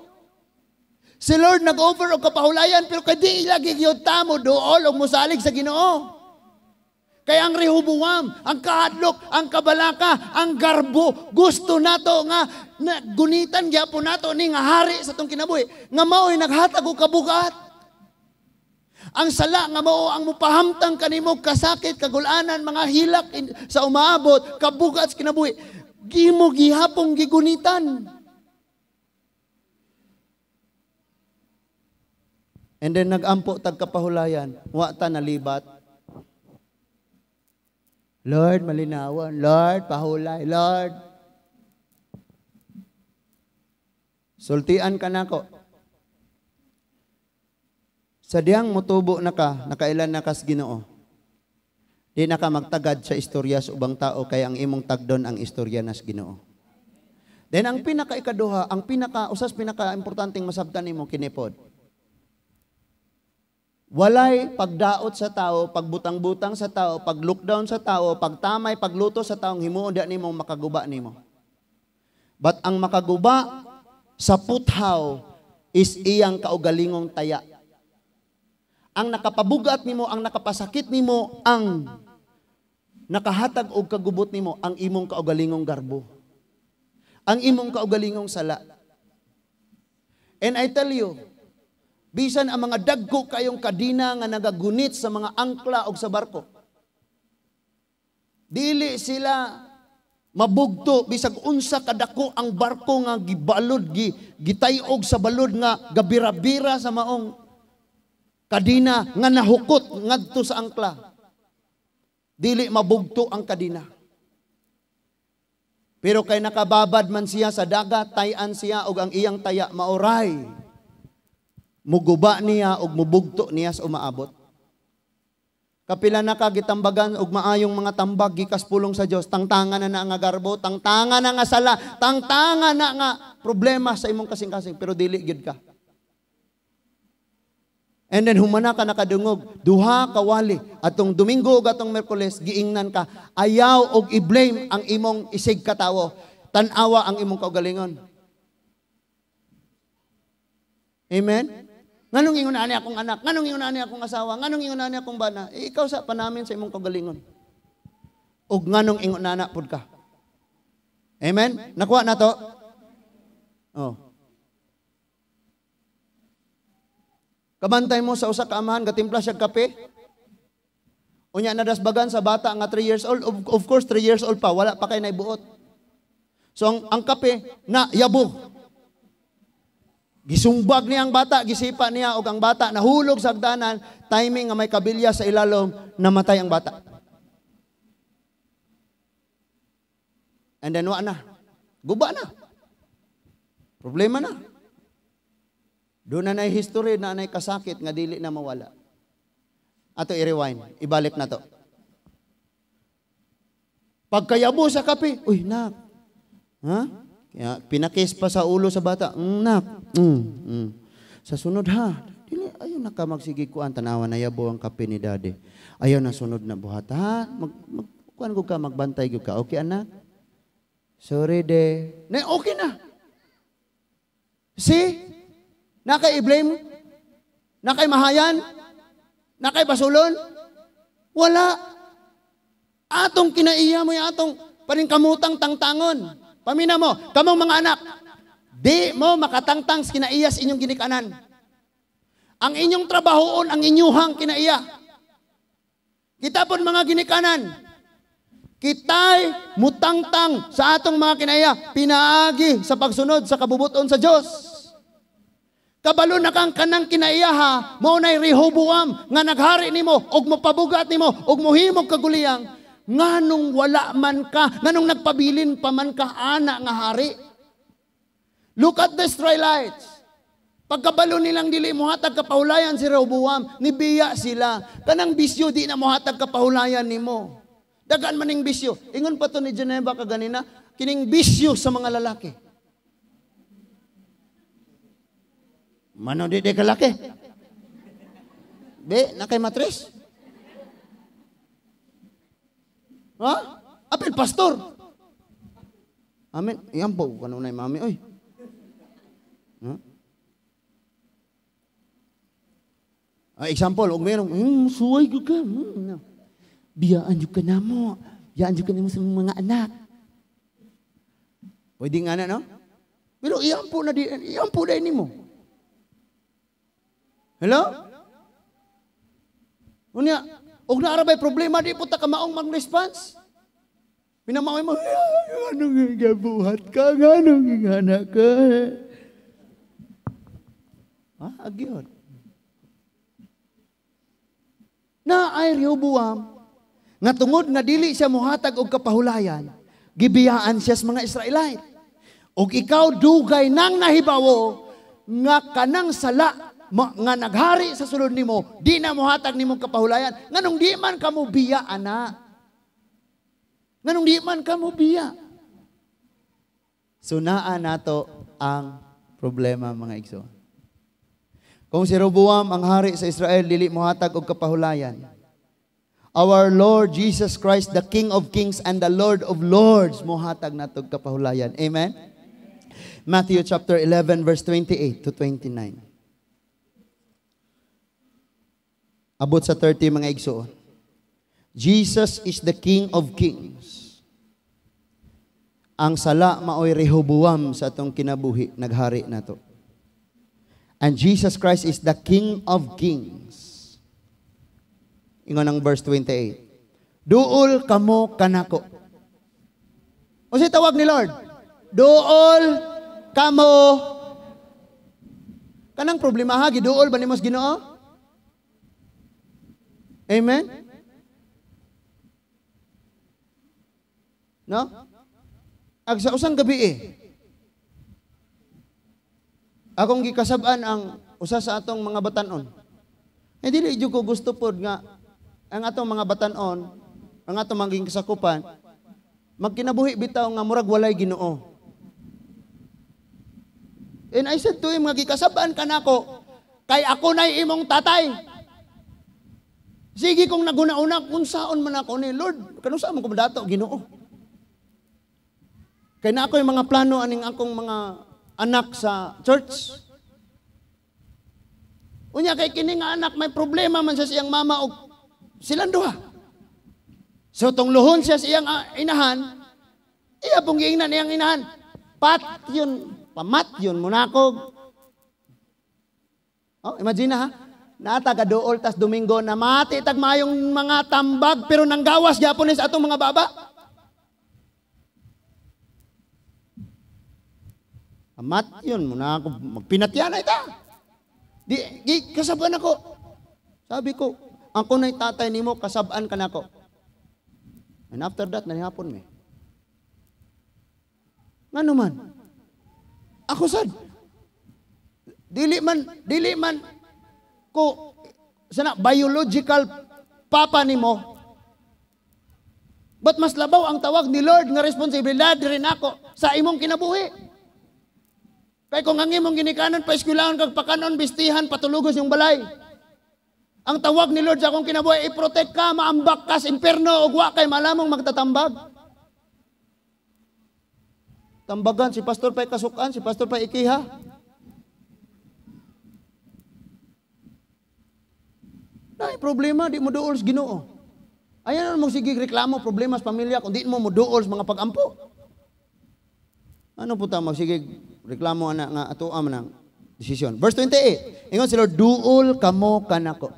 Si Lord nag-offer og kapahulayan pero kay di lagi gyud ta mo duol og mosalig sa Ginoo. Kaya ang Rehoboam, ang kahadlok, ang kabalaka, ang garbo, gusto nato nga na, gunitan gyapon nato ni nga hari sa atong kinabuhi nga mao'y naghatag og kabugat. Ang sala nga mao ang mupahamtang kanimo kasakit, kagulanan, mga hilak sa umaabot, kabugat sa kinabuhi. Gimo gihapong gigunitan. And then nagampo tag kapahulayan, wa ta nalibat. Lord, malinawan. Lord, pahulay. Lord. Sultian ka nako. Sa diyang mutubo na ka, nakailan na kas Ginoo. Di na ka magtagad sa istorya sa ubang tao kay ang imong tagdon ang istorya nas Ginoo. Then ang pinakaikaduha, ang pinaka usas pinaka-importanteng masabtan nimo kinipod. Walay pagdaot sa tao, pagbutang-butang sa tao, pag-lockdown sa tao, pagtamay, pagluto sa taong himuon di nimo makaguba nimo. But ang makaguba sa puthaw is iyang kaugalingong taya. Ang nakapabugat nimo, ang nakapasakit nimo, ang nakahatag og kagubot nimo, ang imong kaugalingong garbo. Ang imong kaugalingong sala. And I tell you, bisan ang mga dagko kayong kadina nga nagagunit sa mga angkla og sa barko. Dili sila mabugto bisag unsa kadako ang barko nga gibalod gitayog sa balod nga gabira-bira sa maong kadina nga nahukot ngadto sa angkla. Dili mabugto ang kadina. Pero kay nakababad man siya sa dagat, tayan siya og ang iyang taya maoray. Muguba niya og mubugto niya sa umaabot. Kapila na ka gitambagan og maayong mga tambag gikas pulong sa Dios, tangtangan na na nga garbo, tangtangan na nga sala, tangtangan na nga problema sa imong kasing-kasing, pero dili gyud ka. And then humana ka nakadungog, duha ka wali atong Domingo ug atong Miyerkules giingnan ka, ayaw og i-blame ang imong isig katawo, tan-awa ang imong kaugalingon. Amen? Nganong ingon ani akong anak? Nganong ingon ani akong asawa? Nganong ingon ani akong bana? Eh, ikaw sa panamin sa imong kaugalingon. Og nganong ingon ana pud ka. Amen? Nakuha na to? Oh. Kabantay mo sa usa ka amahan gatimpla siya kape. Unya nadasbagan sa bata nga 3 years old. Of course 3 years old pa, wala pa kay naibuot. So ang kape na yabo. Gisumbag niya ang bata, gisipa niya og ang bata nahulog sa hagdanan, timing nga may kabilya sa ilalom, namatay ang bata. And then wa na. Guba na. Problema na. Doon na na'y history na na'y kasakit nga dili na mawala. Ato i-rewind, ibalik na to. Pagkayabo sa kape, uy nak. Ha? Kaya pinakis pa sa ulo sa bata. Nak. Sa sunod ha, dili ayaw na ka magsige kuan, tanawa na yabo ang kape ni daddy. Ayaw na sunod na buhat ha. Mag, mag kuan ka, magbantay gyud ka. Okay anak? Sorry de. Na okay na. See? Na kay i-blame? Na kay mahayan? Na kay basulon? Wala. Atong kinaiya mo yung atong paningkamutang tangtangon. Pamina mo, kamong mga anak, di mo makatangtang sa kinaiya sa inyong ginikanan. Ang inyong trabahoon, ang inyuhang kinaiya. Kita pon mga ginikanan, kita'y mutangtang sa atong mga kinaiya, pinaagi sa pagsunod sa kabubuton sa Diyos. Kabalo na kang kanang kinaiya ha, mao nay Rehoboam nga naghari nimo og mopabugat nimo og mohimog kaguliyang, nganong wala man ka, nganong nagpabilin pa man ka ana nga hari. Look at the Israelites. Pagkabalo nilang dili mohatag kapahulayan si Rehoboam, nibiya sila. Kanang bisyo di na mohatag kapahulayan nimo. Dagan man ning bisyo. Ingon pa to ni Geneva kaganina, kining bisyo sa mga lalaki. Mano di kalaki? Be, na kay matres? Ha? Apil pastor. Amen. Iyan po kanunay mami oy. Huh? Example, og meron, suway gyud ka. No. Biyaan jud ka namo. Biyaan jud ka namo sa mga anak. Pwede nga na, no? Pero iyan po na di, iyan po dahil nimo. Hello? Unya, og naara bay problema di po ta kamaong mag-response. Pinamaoy mo, anong gabuhat ka, anong ingana ka? Ah, agyon. Na ay Rehoboam, nga tungod nga dili siya mohatag og kapahulayan, gibiyaan siya sa mga Israelite. Og ikaw dugay nang nahibawo nga kanang sala nga naghari sa sulod nimo, di na mohatag nimong kapahulayan. Nganong di man kamo biya ana? Nganong di man kamo biya? So naa nato ang problema mga igsoon. Kung si Rehoboam ang hari sa Israel dili mohatag og kapahulayan, our Lord Jesus Christ, the King of Kings and the Lord of Lords, mohatag nato og kapahulayan. Amen? Matthew chapter 11 verse 28 to 29. Abot sa 30 mga igsoon. Jesus is the King of Kings. Ang sala maoy Rehoboam sa atong kinabuhi, naghari nato. And Jesus Christ is the King of Kings. Ingon ang verse 28. Duol kamo kanako. Unsay tawag ni Lord? Duol kamo. Kanang problema ha, giduol ba nimo sa Ginoo? Amen? No? Ag sa usang gabi eh, akong gikasab-an ang usa sa atong mga batanon. Eh dili jud ko gusto pod nga ang atong mga batanon, ang atong maging kasakupan, magkinabuhi bitaw nga murag walay Ginoo. And I said to him, nga gikasab-an ka nako, kay ako na'y imong tatay. Sige kong naguna-una, kung saon man ako ni Lord, kanusa man ko madato, Ginoo. Kay na ako yung mga plano aning akong mga anak sa church. Unya kay kini nga anak may problema man sa siyang mama og silang duha. So tungluhon siya sa iyang inahan, iya pong giingnan iyang inahan. Pat yun, pamat yun munakog. Oh, imagine na ha. Nata gaduol tas Domingo na mati tag mayong mga tambag pero nanggawas gyapon ni sa atong mga baba. Amat yun, muna ako, magpinatyan na ita. Di, kasabaan ako. Sabi ko, ako na'y tatay nimo, kasabaan ka na ako. And after that, nanihapon me. Ngano man? Ako sad. Dili man, ko, sana, biological papa nimo. But mas labaw ang tawag ni Lord nga responsibilidad rin ako sa imong kinabuhi. Kay kung ang imong ginikanan pa eskwelahan kag pakanon, bistihan, patulugos yung balay. Ang tawag ni Lord sa akong kinabuhi, i-protect ka, maambak ka sa imperno, ug wa kay malamong magtatambag. Tambagan, si pastor pa'y kasukan, si pastor pa'y ikiha. Nay, problema, di mo duol sa Ginoo. Ayan mo sige reklamo, problema sa pamilya, kung di mo mo duol sa mga pag-ampo. Ano po ta magsige reklamo ana nga atoa man ang desisyon. Verse 28. Ingon si Lord, duol kamo kanako.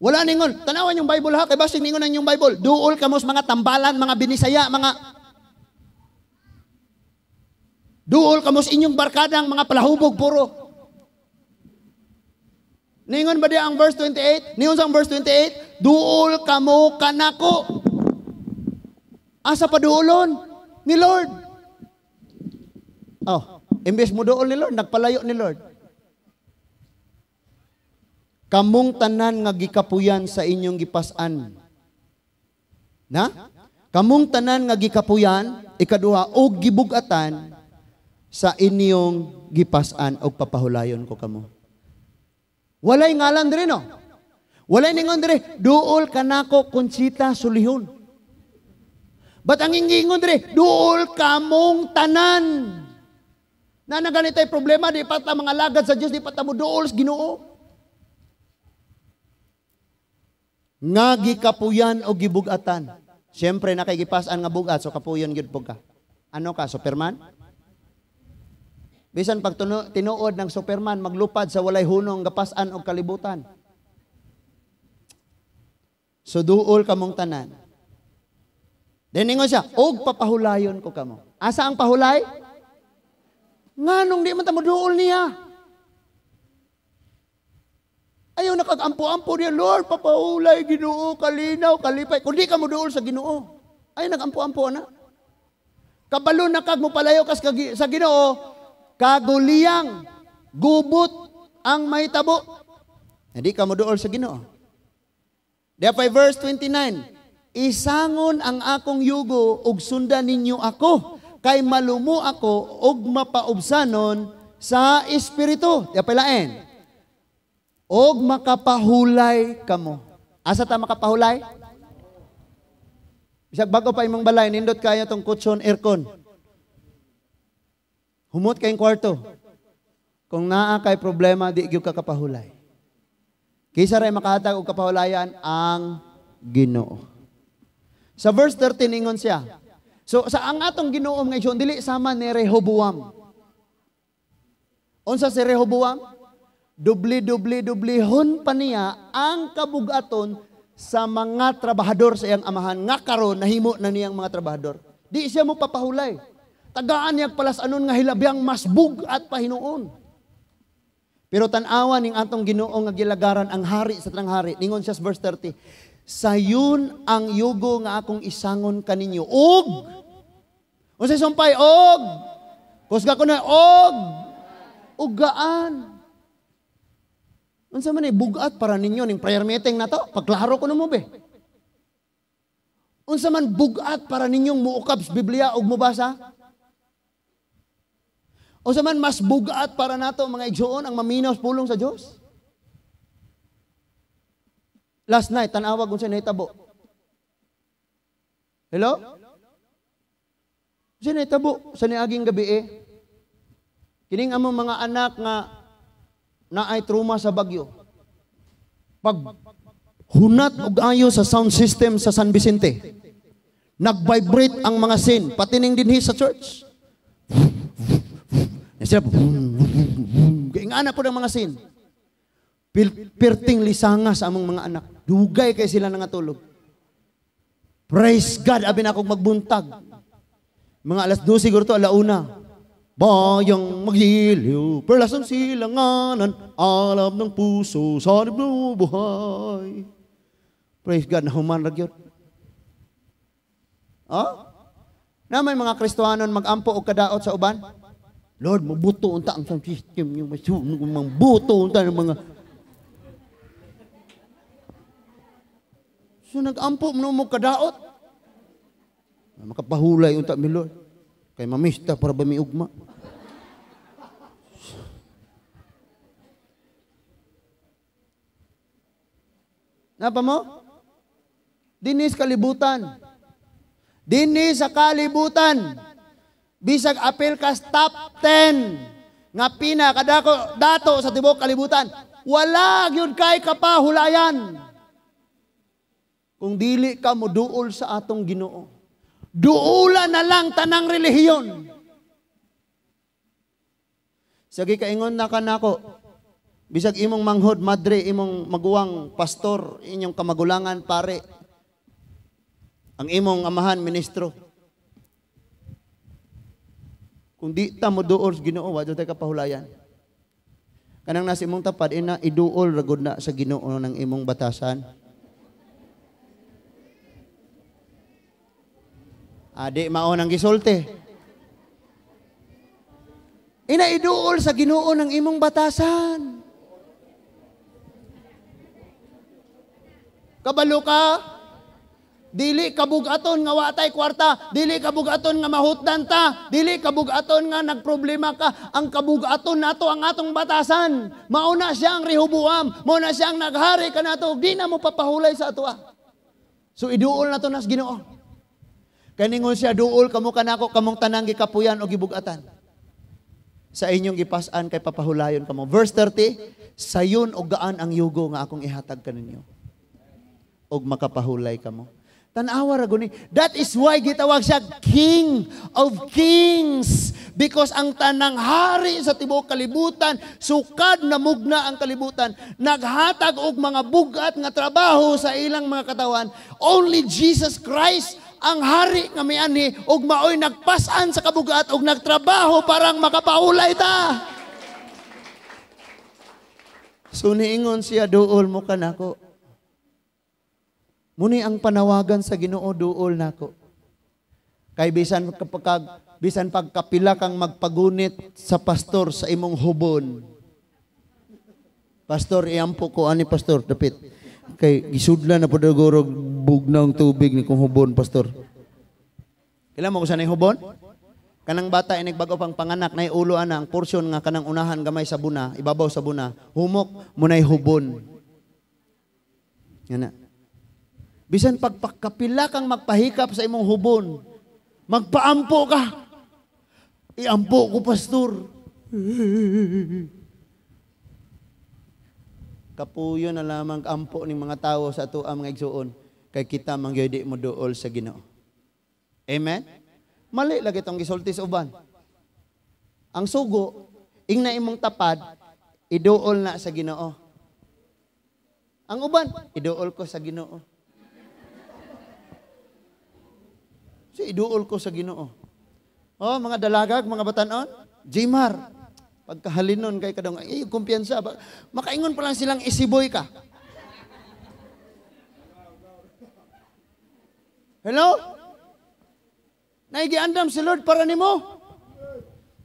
Wala ningon, tanawan yung Bible ha, kay basig ningon ang inyong Bible. Duol kamo sa mga tambalan, mga binisaya, mga duol kamo sa inyong barkadang mga palahubog puro. Ningon ba diya ang verse 28? Ningon sa verse 28, duol kamo kanako. Asa pa duolon ni Lord? Oh, imbes mo duol ni Lord, nagpalayo ni Lord. Kamong tanan nga gikapuyan sa inyong gipas-an. Na? Kamong tanan nga gikapuyan, ikaduha, og gibugatan sa inyong gipas-an og papahulayon ko kamo. Walay ngalan diri no. Walay ningon diri, duol kanako Conchita Sulihon. But ang ingingon diri, duol kamong tanan. Na naganitay problema, di pa ta mga lagad sa Diyos, di pa ta mo duol sa Ginoo. Nga gikapuyan o gibugatan. Siyempre, nakigipasan nga bugat, so kapuyon gyud po ka. Ano ka, Superman? Bisan pag tinuod ng Superman, maglupad sa walay hunong gapasan o kalibutan. So duol kamong tanan. Then ingon siya, og papahulayon ko kamo. Asa ang pahulay? Nganong di man ta moduol niya? Ayaw nakagampo-ampo niya, Lord, papahulay, Ginoo, kalinaw, kalipay. Kung di ka moduol sa Ginoo, ayaw nagampo-ampo na. Kabalo na kag mopalayo kas sa Ginoo, kaguliyang, gubot ang mahitabo. Hindi ka moduol sa Ginoo. Therefore, verse 29, isangon ang akong yugo ug sundan ninyo ako, kay malumo ako og mapaubsanon sa espiritu. Therefore, lain. Og makapahulay kamo. Asa ta makapahulay? Bisag bago pa imong balay, nindot kaya tong kutson aircon. Humot kayong kwarto. Kung naa kay problema, di gyud ka kapahulay. Kaysa ray makahatag og kapahulayan ang Ginoo. Sa verse 13 ingon siya. So sa ang atong Ginoo mga igsoon dili sama ni Rehoboam. Unsa si Rehoboam? Dubli-dubli-dublihon pa niya ang kabugaton sa mga trabahador sa iyang amahan nga karon nahimo na niyang mga trabahador. Di siya mo papahulay. Tagaan niya palas-anon nga hilabyang mas bug-at pahinuon. Pero tan-awa ning atong Ginoo nga gilagaran ang hari sa tanang hari. Ningon siya sa verse 30. Sayon ang yugo nga akong isangon kaninyo. Og unsay sumpay og? Kusga ko na og ugaan. Unsa man ni bugat para ninyo ning prayer meeting na to? Pagklaro ko namo be. Unsa man bugat para ninyong muukab sa Biblia ug mobasa? Unsa man mas bugat para nato mga igsoon ang maminaw sa pulong sa Dios? Last night tan-awag unsa nahitabo. Hello? Unsa nahitabo sa niaging gabi eh? Kining among mga anak nga naay trauma sa Bagyo. Pag hunat og ayo sa sound system sa San Vicente, nag-vibrate ang mga sin, pati ning dinhi sa church. Kaingana po ng mga sin. Pirting lisanga sa among mga anak. Dugay kay sila nangatulog. Praise God, abi na akong magbuntag. Mga alas 12 siguro to, alauna. Bayang maghiliw, perlas ng silanganan, alab ng puso, sa buhay. Praise God, nahuman ra gyud. Oh? Na may mga Kristohanon magampo og kadaot sa uban? Lord, mabuto unta ang sound system yung mabuto unta ng mga. So nagampo mo kadaot. Makapahulay unta mi Lord. Kay mamista para ba mi ugma. Napa mo? Dinhi sa kalibutan. Dinhi sa kalibutan. Bisag apil ka top 10 nga pinakadako dato sa tibuok kalibutan, wala gyud kay kapahulayan kung dili ka moduol sa atong Ginoo. Duula na lang tanang relihiyon. Sige, kaingon na ka nako. Bisag imong manghod, madre, imong maguwang, pastor, inyong kamagulangan, pare, ang imong amahan, ministro. Kung di ta mo duol sa Ginoo, wa jud tay kapahulayan. Kanang nasa imong tapad, ina iduol ragod na sa Ginoo ng imong batasan. Adi mao nang gisulti. Ina iduol sa Ginoo ng imong batasan. Kabalo ka? Dili kabugaton nga wa tay kwarta, dili kabugaton nga mahutdan ta, dili kabugaton nga nagproblema ka. Ang kabugaton nato ang atong batasan. Mao na siya ang Rehoboam, mao na siya ang naghari kanato, di na mo papahulay sa atoa. So iduol nato nas Ginoo. Kaningon siya, duol kamo kanako kamong tanang gikapuyan o gibugatan. Sa inyong gipas-an kay papahulayon kamo. Verse 30, sayon og gaan ang yugo nga akong ihatag kaninyo, og makapahulay kamo. Tan-awa ra guni. That is why gitawag siya King of Kings. Because ang tanang hari sa tibuok kalibutan, sukad na mugna ang kalibutan, naghatag og mga bugat nga trabaho sa ilang mga katawan. Only Jesus Christ ang hari nga mianhi og maoy nagpas-an sa kabugat og nagtrabaho parang makapahulay ta. So niingon siya, duol mo kanako. Muni ang panawagan sa Ginoo, duol nako. Kay bisan kapag bisan pagkapila kang magpagunit sa pastor sa imong hubon. Pastor, iampo ko ani pastor, dapit. Kay gisudlan na pud og bugnang tubig ni kong hubon, pastor. Kailan mo ko sa hubon? Kanang bata inig bago pang panganak nay ulo ana ang porsyon nga kanang unahan gamay sa buna, ibabaw sa buna, humok munay hubon. Ngana. Bisan pagpakapila kang magpahikap sa imong hubon, magpaampo ka. Iampo ko, pastor. Kapuyo na lamang ampo ning mga tawo sa ato ang mga igsuon, kay kita man gyud di mo duol sa Ginoo. Amen? Mali lagi tong gisulti sa uban. Ang sugo, ingna imong tapad, iduol na sa Ginoo. Ang uban, iduol ko sa Ginoo. Si iduol ko sa Ginoo. Oh, mga dalagag, mga batanon, Jmar, pagkahalinon kay kadong, ay, kumpiyansa. Makaingon pa lang silang isiboy ka. Hello? Naigiandam si Lord para nimo.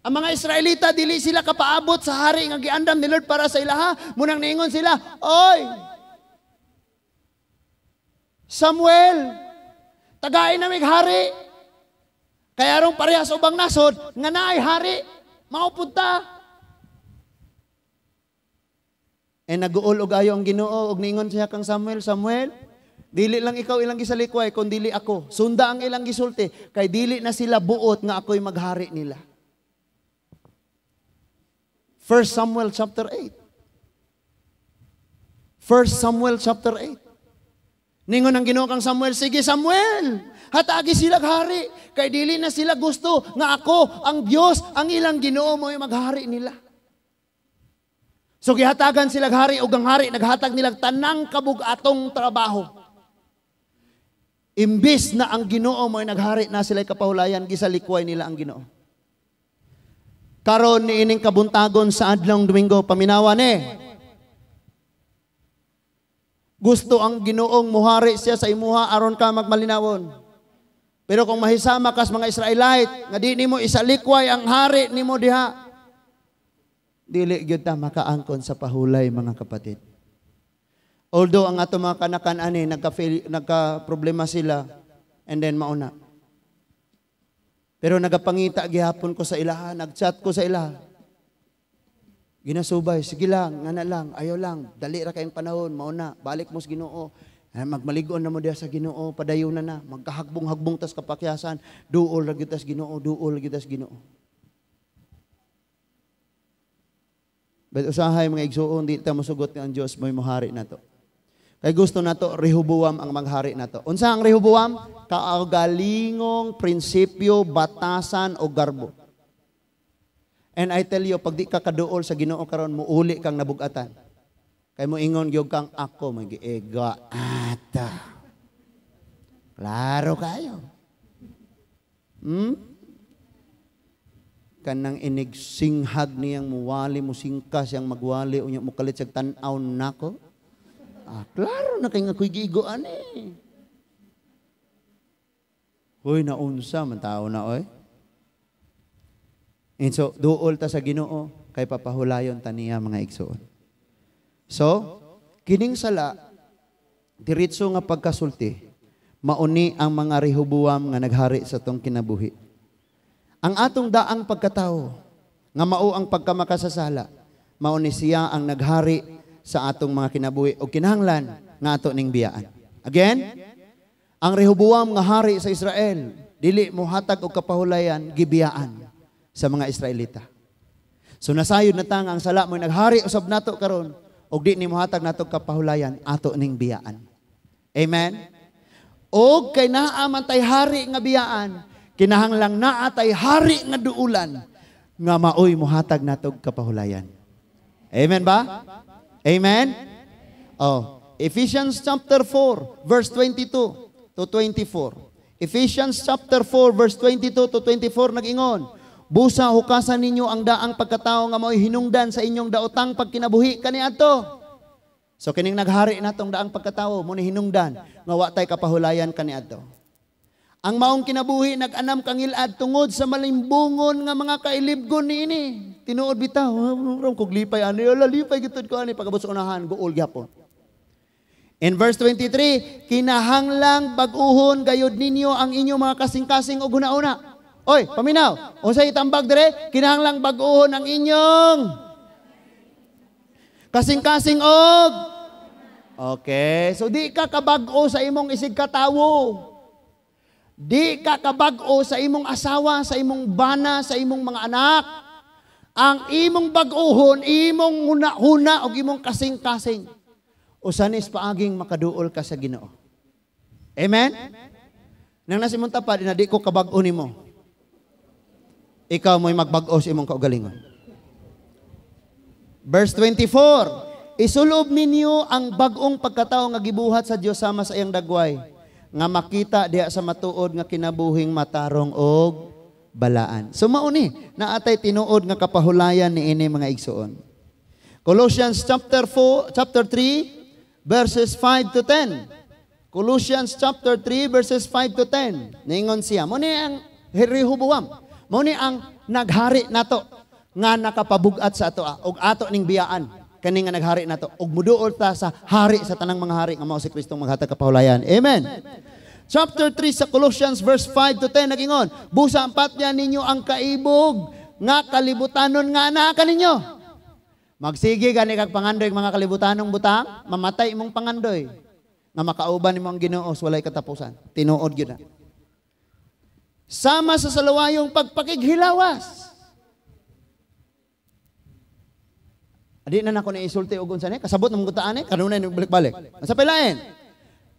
Ang mga Israelita, dili sila kapaabot sa hari nga giandam ni Lord para sa ilaha. Munang niingon sila, oy, Samuel, tagain namig hari. Kaya arong parehas ubang nasod, nga naay hari, maupunta. E naguol og ayo ang Ginoo, og niingon siya kang Samuel, Samuel, dili lang ikaw ilang gisalikway, kun dili ako. Sunda ang ilang gisulti, kay dili na sila buot nga ako'y maghari nila. 1 Samuel chapter 8. 1 Samuel chapter 8. Ningon ang Ginoo kang Samuel, sige Samuel, hatagi sila hari, kay dili na sila gusto nga ako, ang Dios, ang ilang Ginoo mo'y maghari nila. So gihatagan sila hari, ug ang hari naghatag nilang tanang kabug-atong trabaho. Imbis na ang Ginoo mo'y naghari na sila'y kapahulayan, gisalikway nila ang Ginoo. Karon niining kabuntagon sa adlong Domingo, paminawa ni. Gusto ang Ginoong muhari siya sa imuha aron ka magmalinawon. Pero kung mahisama kas mga Israelite nga di nimo isalikway ang hari nimo diha, dili gyud ta makaangkon sa pahulay, mga kapatid. Although ang ato mga kanakan ani nagka problema sila and then mauna. Pero nagapangita gihapon ko sa ilaha, nagchat ko sa ilaha. Ginasubay, sige lang, ngana lang, ayaw lang, dali ra kayong panahon, mao na, balik mo sa Ginoo. Ay, magmaligon na mo diha sa Ginoo, padayon na na, magkahagbong-hagbong tas kapakyasan, duol ra gyud tas Ginoo, duol ra gyud tas Ginoo. But usahay mga igsuon, di ta mosugot nga ang Dios mo'y mohari nato. Kay gusto nato Rehoboam ang maghari nato. Unsa ang Rehoboam? Kaugalingong prinsipyo, batasan o garbo. And I tell you, pag di ka kaduol sa Ginoo karon, muuli kang nabugatan. Kay moingon gyud kang ako magiiga ata. Klaro kayo. Kanang inigsinghag niyang muwali, musingka siyang magwali, unya mukalit siyang tan-aw nako. Ah, klaro na kay nga ako'y giigoan eh. Hoy, naunsa man tao na oy. And so, duol ta sa Ginoo kay papahulayon ta niya mga igsoon. So, kining sala, diretso nga pagkasulti, mauni ang mga Rehoboam nga naghari sa tong kinabuhi. Ang atong daang pagkatao, nga mao ang pagkamakasasala, mauni siya ang naghari sa atong mga kinabuhi o kinahanglan nga ato ning biyaan. Again, ang Rehoboam nga hari sa Israel, dili mohatag og kapahulayan, gibiyaan sa mga Israelita. So nasayod na ta nga ang sala mo naghari usab nato karon og di ni mohatag nato kapahulayan, ato ning biyaan. Amen. Og kay naa man tay hari nga biyaan, kinahanglang naa tay hari nga duulan nga maoy mohatag nato kapahulayan. Amen ba? Amen? Oh, Ephesians chapter 4 verse 22 to 24. Ephesians chapter 4 verse 22 to 24 nag-ingon, busa hukasan ninyo ang daang pagkatao nga maoy hinungdan sa inyong daotang pagkinabuhi kaniadto. So kining naghari natong daang pagkatao mo ni hinungdan nga wa tay kapahulayan kaniadto. Ang maong kinabuhi nag-anam kangilad tungod sa malimbungon nga mga kailibgon niini. Tinuod bitaw, rom kog lipay ani, ala lipay gitud ko ani pagabot sa unahan guol gyapon. In verse 23, kinahanglang bag-uhon gayud ninyo ang inyong mga kasing-kasing ug huna-huna. Oy, paminaw, unsay itambag dire? Kinahanglang bag-uhon ang inyong kasing-kasing og. Okay, so di ka kabag-o sa imong isig katawo. Di ka kabag-o sa imong asawa, sa imong bana, sa imong mga anak. Ang imong bag-uhon, imong huna-huna og imong kasing-kasing. Usanis paaging makaduol ka sa Ginoo. Amen? Nang nasa imong tapad, na di ko kabag-o nimo. Ikaw mo'y magbag-o sa imong kaugalingon. Verse 24, isulob ninyo ang bag-ong pagkatao nga gibuhat sa Dios sama sa iyang dagway, nga makita diha sa matuod nga kinabuhing matarong og balaan. So mauni, naatay tinuod nga kapahulayan niini mga igsoon. Colossians chapter 4, chapter 3 verses 5 to 10. Colossians chapter 3 verses 5 to 10. Ningon siya, mo ni ang Rehoboam, mo ni ang naghari nato nga nakapabug-at sa ato og ato ning biyaan kani nga naghari nato og muduol ta sa hari sa tanang mga hari nga mao si Kristo maghatag kapahulayan. Amen. Chapter 3 sa Colossians verse 5 to 10 nagingon, busa ang patya ninyo ang kaibog nga kalibutanon nga anaa kaninyo. Magsige gani kag pangandoy mga kalibutanong butang, mamatay imong pangandoy nga makauban nimo ang Ginoo sa walay katapusan. Tinuod gyud na. Sama sa salawayong pagpakighilawas. Adi na nako ni isulti og unsa ni kasabot ng gutaan ni kanunay ni balik-balik. Sa pilain?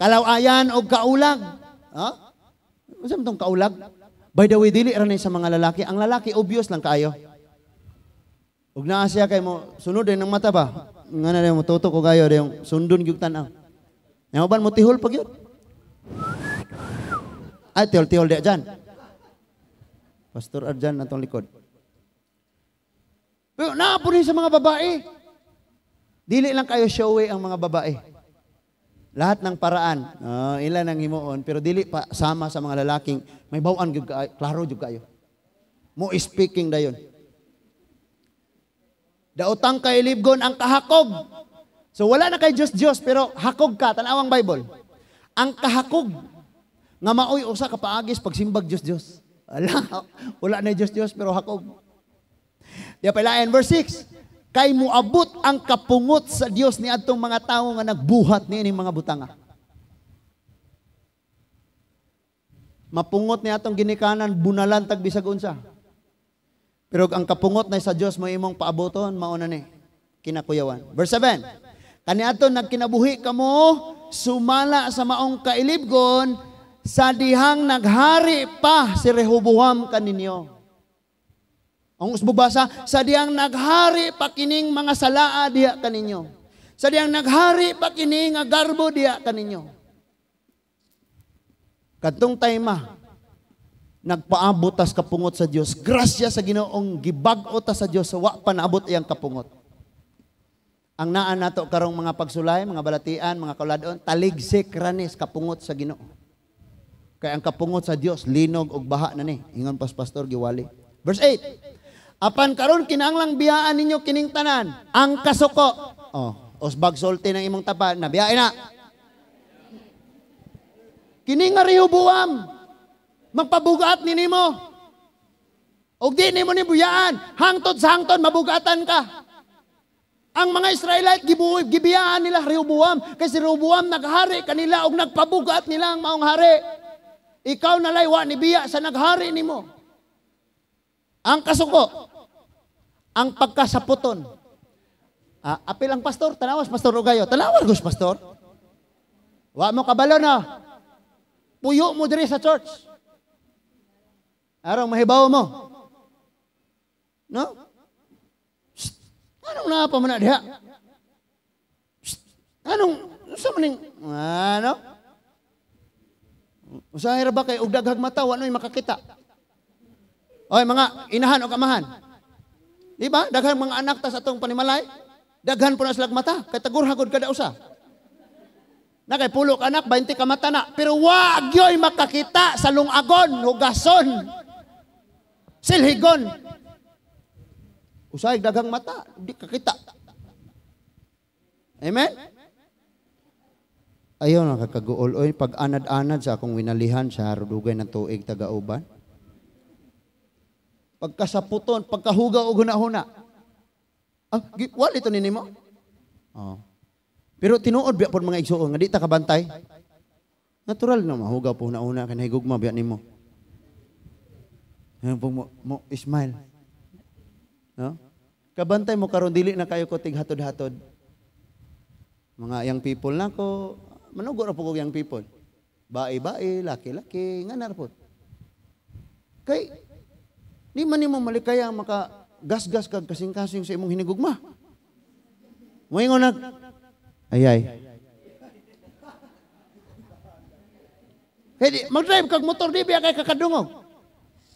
Kalawayan og kaulag. Ha? Unsa man tong kaulag? By the way, dili ra ni sa mga lalaki. Ang lalaki obvious lang kaayo. Ug naa siya kay mo sunod din ng mata ba? Nga na mo tutok ko kayo yung sundon gyud tan-aw. Nya uban mo tihol pag yun. Ay tihol-tihol di dyan. Pastor Arjan natong likod. Pero naa po rin sa mga babae. Dili lang kayo showy ang mga babae. Lahat ng paraan, ilan ang himuon, pero dili pa sama sa mga lalaking may bawaan gyud kaayo, klaro gyud kaayo. Mo speaking dayon. Daotang kailibgon ang kahakog. So wala na kay Diyos Diyos pero hakog ka, tan-awang Bible. Ang kahakog nga maoy usa ka paagis pagsimbag Diyos Diyos. Wala, wala na Diyos Diyos pero hakog. Di pa ilain verse 6. Kay muabot ang kapungot sa Dios ni adtong mga tawo nga nagbuhat niining mga butanga. Mapungot ni atong ginikanan, bunalan tag bisag unsa. Pero ang kapungot na sa Dios mo imong paaboton, mao na ni kinakuyawan. Verse 7. Kaniadto nagkinabuhi kamo sumala sa maong kailibgon sa dihang naghari pa si Rehoboam kaninyo. Ang usbubasa, sa dihang naghari pa kining mga salaa diha kaninyo. Sa dihang naghari pa kining nga garbo diha kaninyo. Kadtong time nagpaabot tas kapungot sa Dios. Grasya sa Ginoong gibag-o ta sa Dios sa wa pa naabot iyang kapungot. Ang naa nato karong mga pagsulay, mga balatian, mga kauladon, taligsik ranis kapungot sa Ginoo. Kay ang kapungot sa Dios linog og baha na ni. Ingon pas pastor giwali. Verse 8. Apan karon kinahanglang biyaan ninyo kining tanan, ang kasuko. Oh, usbag sulti ng imong tapa, nabiyain na. Kini nga Rehoboam, magpabugat ni nimo. Og di nimo ni buyaan, hangtod sa hangtod mabugatan ka. Ang mga Israelite gibiyaan nila Rehoboam kasi Rehoboam naghari kanila og nagpabugat nila ang maong hari. Ikaw nalay wa ni biya sa naghari nimo. Ang kasuko, ang pagkasaputon. Apil ang pastor, tanawas pastor Ugayo. Tanawar gus pastor. Wa mo kabalo na. Puyo mo diri sa church. Arong mahibaw mo. No? Psst, anong naa pa man na diha? Psst, anong unsa man ning ano? Usahay ra ba kay og daghag mata wa noy makakita? Oy mga inahan o amahan. Di ba? Daghan mga anak ta sa atong panimalay. Daghan po na silag mata kay tagurha gud kada usa. Na kay pulo ka anak, 20 ka mata na. Pero wa gyoy makakita sa lungagon, hugason, silhigon. Usahay daghang mata, di kakita. Amen? Ayaw na kakaguol. Oy, pag anad-anad sa akong winalihan sa dugay ng tuig taga-uban. Pagkasaputon, pagkahugaw og hunahuna. Ah, wala ito nini mo? Oh. Pero tinuod biya pod mga igsuon nga di ta kabantay. Natural na mahugaw po na-una kay nahigugma biya nimo. Ayun po mo smile. No? Kabantay mo karon dili na kayo ko tig hatod-hatod. Mga young people na ko, manugo ra po ko young people. Bae-bae, laki-laki, nga na ra po. Kay di man nimo malikaya maka gasgas kag kasing-kasing sa imong hinigugma. Moingon nag ayay. Hey, mag-drive kag motor di biya kay kakadungog.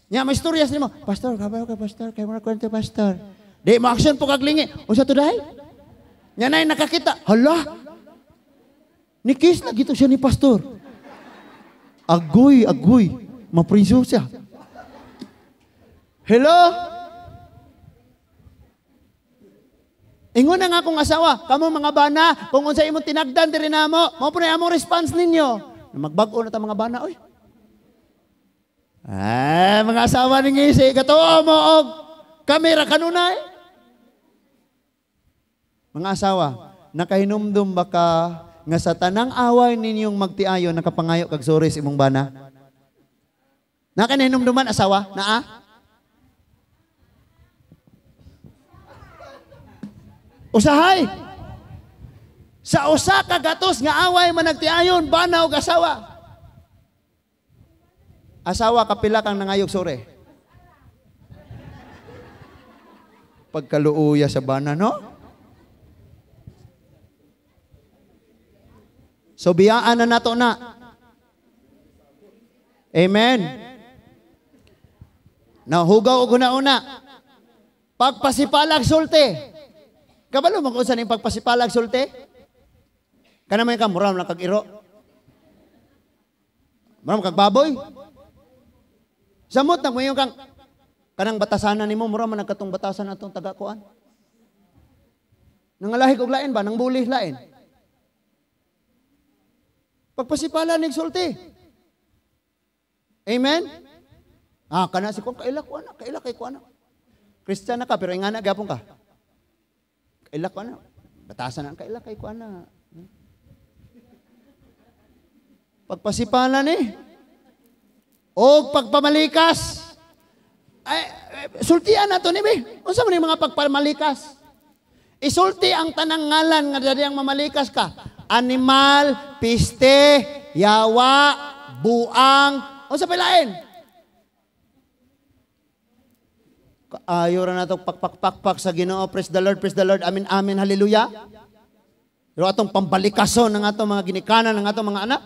Nya may istorya nimo. Pastor, kabayo ka pastor, kay mo kwento pastor. Di mo action po kag lingi. Unsa to dai? Nya nay nakakita. Hala. Ni kiss na gito siya ni pastor. Agoy, agoy. Mapriso siya. Hello? Ingon na nga akong asawa, kamo mga bana, kung unsa imong tinagdan diri namo, mao po na among response ninyo. Magbag-o na ta mga bana, oy. Ah, mga asawa ni ngisi, katuo mo og kamera kanunay. Mga asawa, nakahinumdum ba ka nga sa tanang away ninyong magtiayon nakapangayo kag sorry sa imong bana? Nakahinumduman asawa? Naa? Usahay. Sa usa ka gatos nga away man nagtiayon bana og asawa. Asawa kapila kang nangayog sore. Pagkaluuya sa bana, no? So biyaan na nato na. Amen. Nahugaw og una-una. Pagpasipalag sulti. Kabalo mo kung saan yung pagpasipalag sulti? Kana may ka, muram lang kag iro. Muram kag baboy. Samot na mo yung kang kanang batasanan nimo, muram man katong batasan atong tagakuan. Nangalahig og lain ba? Nang bulih lain. Pagpasipala nig sulti. Amen? Ah, kana si kung kaila ko anak, kaila kay ko anak. Christian na ka pero ingana gyapon ka. Kaila ko ana. Batasan ang kaila kay ko ana. Pagpasipanan eh. O pagpamalikas. Ay, sultian na to ni be. Unsa man yung mga pagpamalikas? Isulti ang tanang ngalan nga diri ang mamalikas ka. Animal, piste, yawa, buang. Unsa pa lain? Ayaw ra nato pakpakpakpak sa Ginoo. Praise the Lord, praise the Lord. Amen, amen, hallelujah. Pero atong pambalikason ng atong mga ginikanan, ng atong mga anak.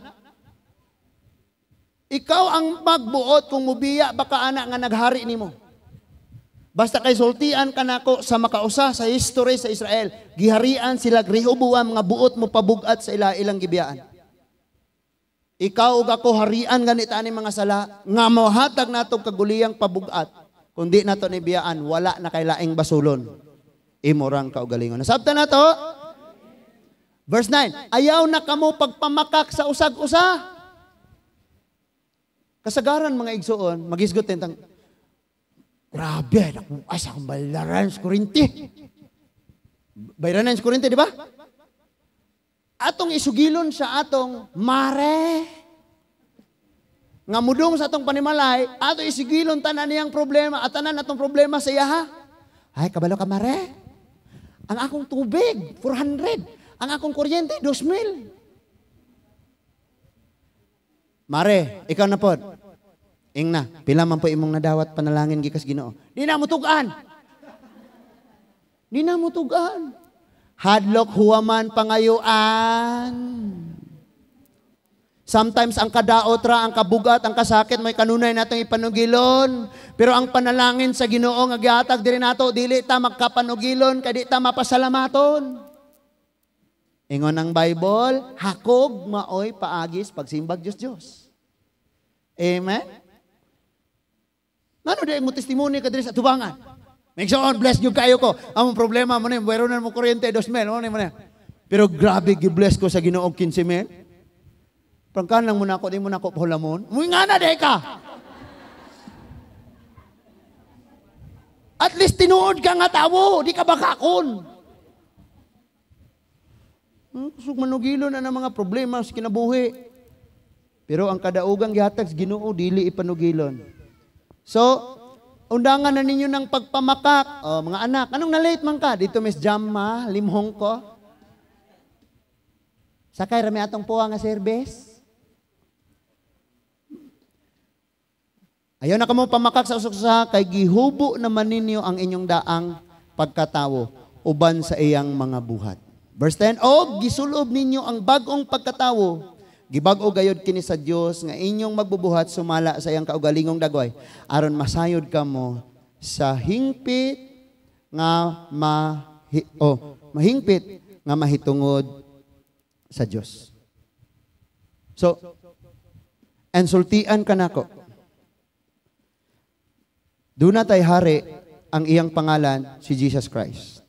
Ikaw ang magbuot kung mubiya baka anak nga naghari nimo. Basta kay sultian ka nako sa makausa sa history sa Israel, giharian sila Rehoboam nga buot mo pabugat sa ila ilang gibiyaan. Ikaw ug ako harian ganita ani mga sala nga mohatag nato kaguliyang pabugat. Kundi nato ni biyaan, wala na kay laing basulon. Imo rang kaugalingon. Nasabtan nato? Verse 9, ayaw na kamo pagpamakak sa usag-usa. Kasagaran mga igsoon, magisgot tentang grabe, nakuha sa akong bayranan sa kurinti. Bayranan sa kurinti, di ba? Atong isugilon sa atong mare. Nga mudong sa atong panimalay, ato isigilon tanan niyang problema, at tanan atong problema sa iyaha. Ay, kabalo ka mare. Ang akong tubig, 400. Ang akong kuryente, 2,000. Mare, ikaw na pod. Ing na, pila man po imong nadawat panalangin gikas Ginoo. Di na mo tugaan. Di na mo tugaan. Hadlok huwaman pangayuan. Sometimes ang kadaot ra, ang kabugat, ang kasakit, may kanunay natong ipanugilon. Pero ang panalangin sa Ginoo nga gihatag diri nato, dili ta magkapanugilon kay di ta mapasalamaton. Ingon ang Bible, hakog maoy paagis pagsimbag Dios Dios. Amen. Ngano di mo testimony ka diri sa tubangan? Make bless gyud kayo ko. Among problema mo ni, bayronan mo kuryente 2,000, mo ni mo ni. Pero grabe gi-bless ko sa Ginoo 15,000. Prangkan lang mo na ako, di mo na ako pahulamon. Muy nga na, di ka. At least tinuod ka nga tawo, di ka bakakon. Kusog manugilo na ng mga problema sa kinabuhi. Pero ang kadaugang gihatag sa Ginoo dili ipanugilon. So, undangan na ninyo ng pagpamakak. O, mga anak, anong na-late man ka? Dito Miss Jamma, limhong ko. Sakay rami atong puwa nga service. Ayaw na kamo pamakak sa usag-usa kay gihubo naman ninyo ang inyong daang pagkatawo uban sa iyang mga buhat. Verse 10, og gisulob ninyo ang bag-ong pagkatawo, gibag-o gayod kini sa Dios nga inyong magbubuhat sumala sa iyang kaugalingong dagway aron masayod kamo sa hingpit nga mahingpit nga mahitungod sa Dios. So, ensultian ka nako. Doon na tay hari ang iyang pangalan si Jesus Christ.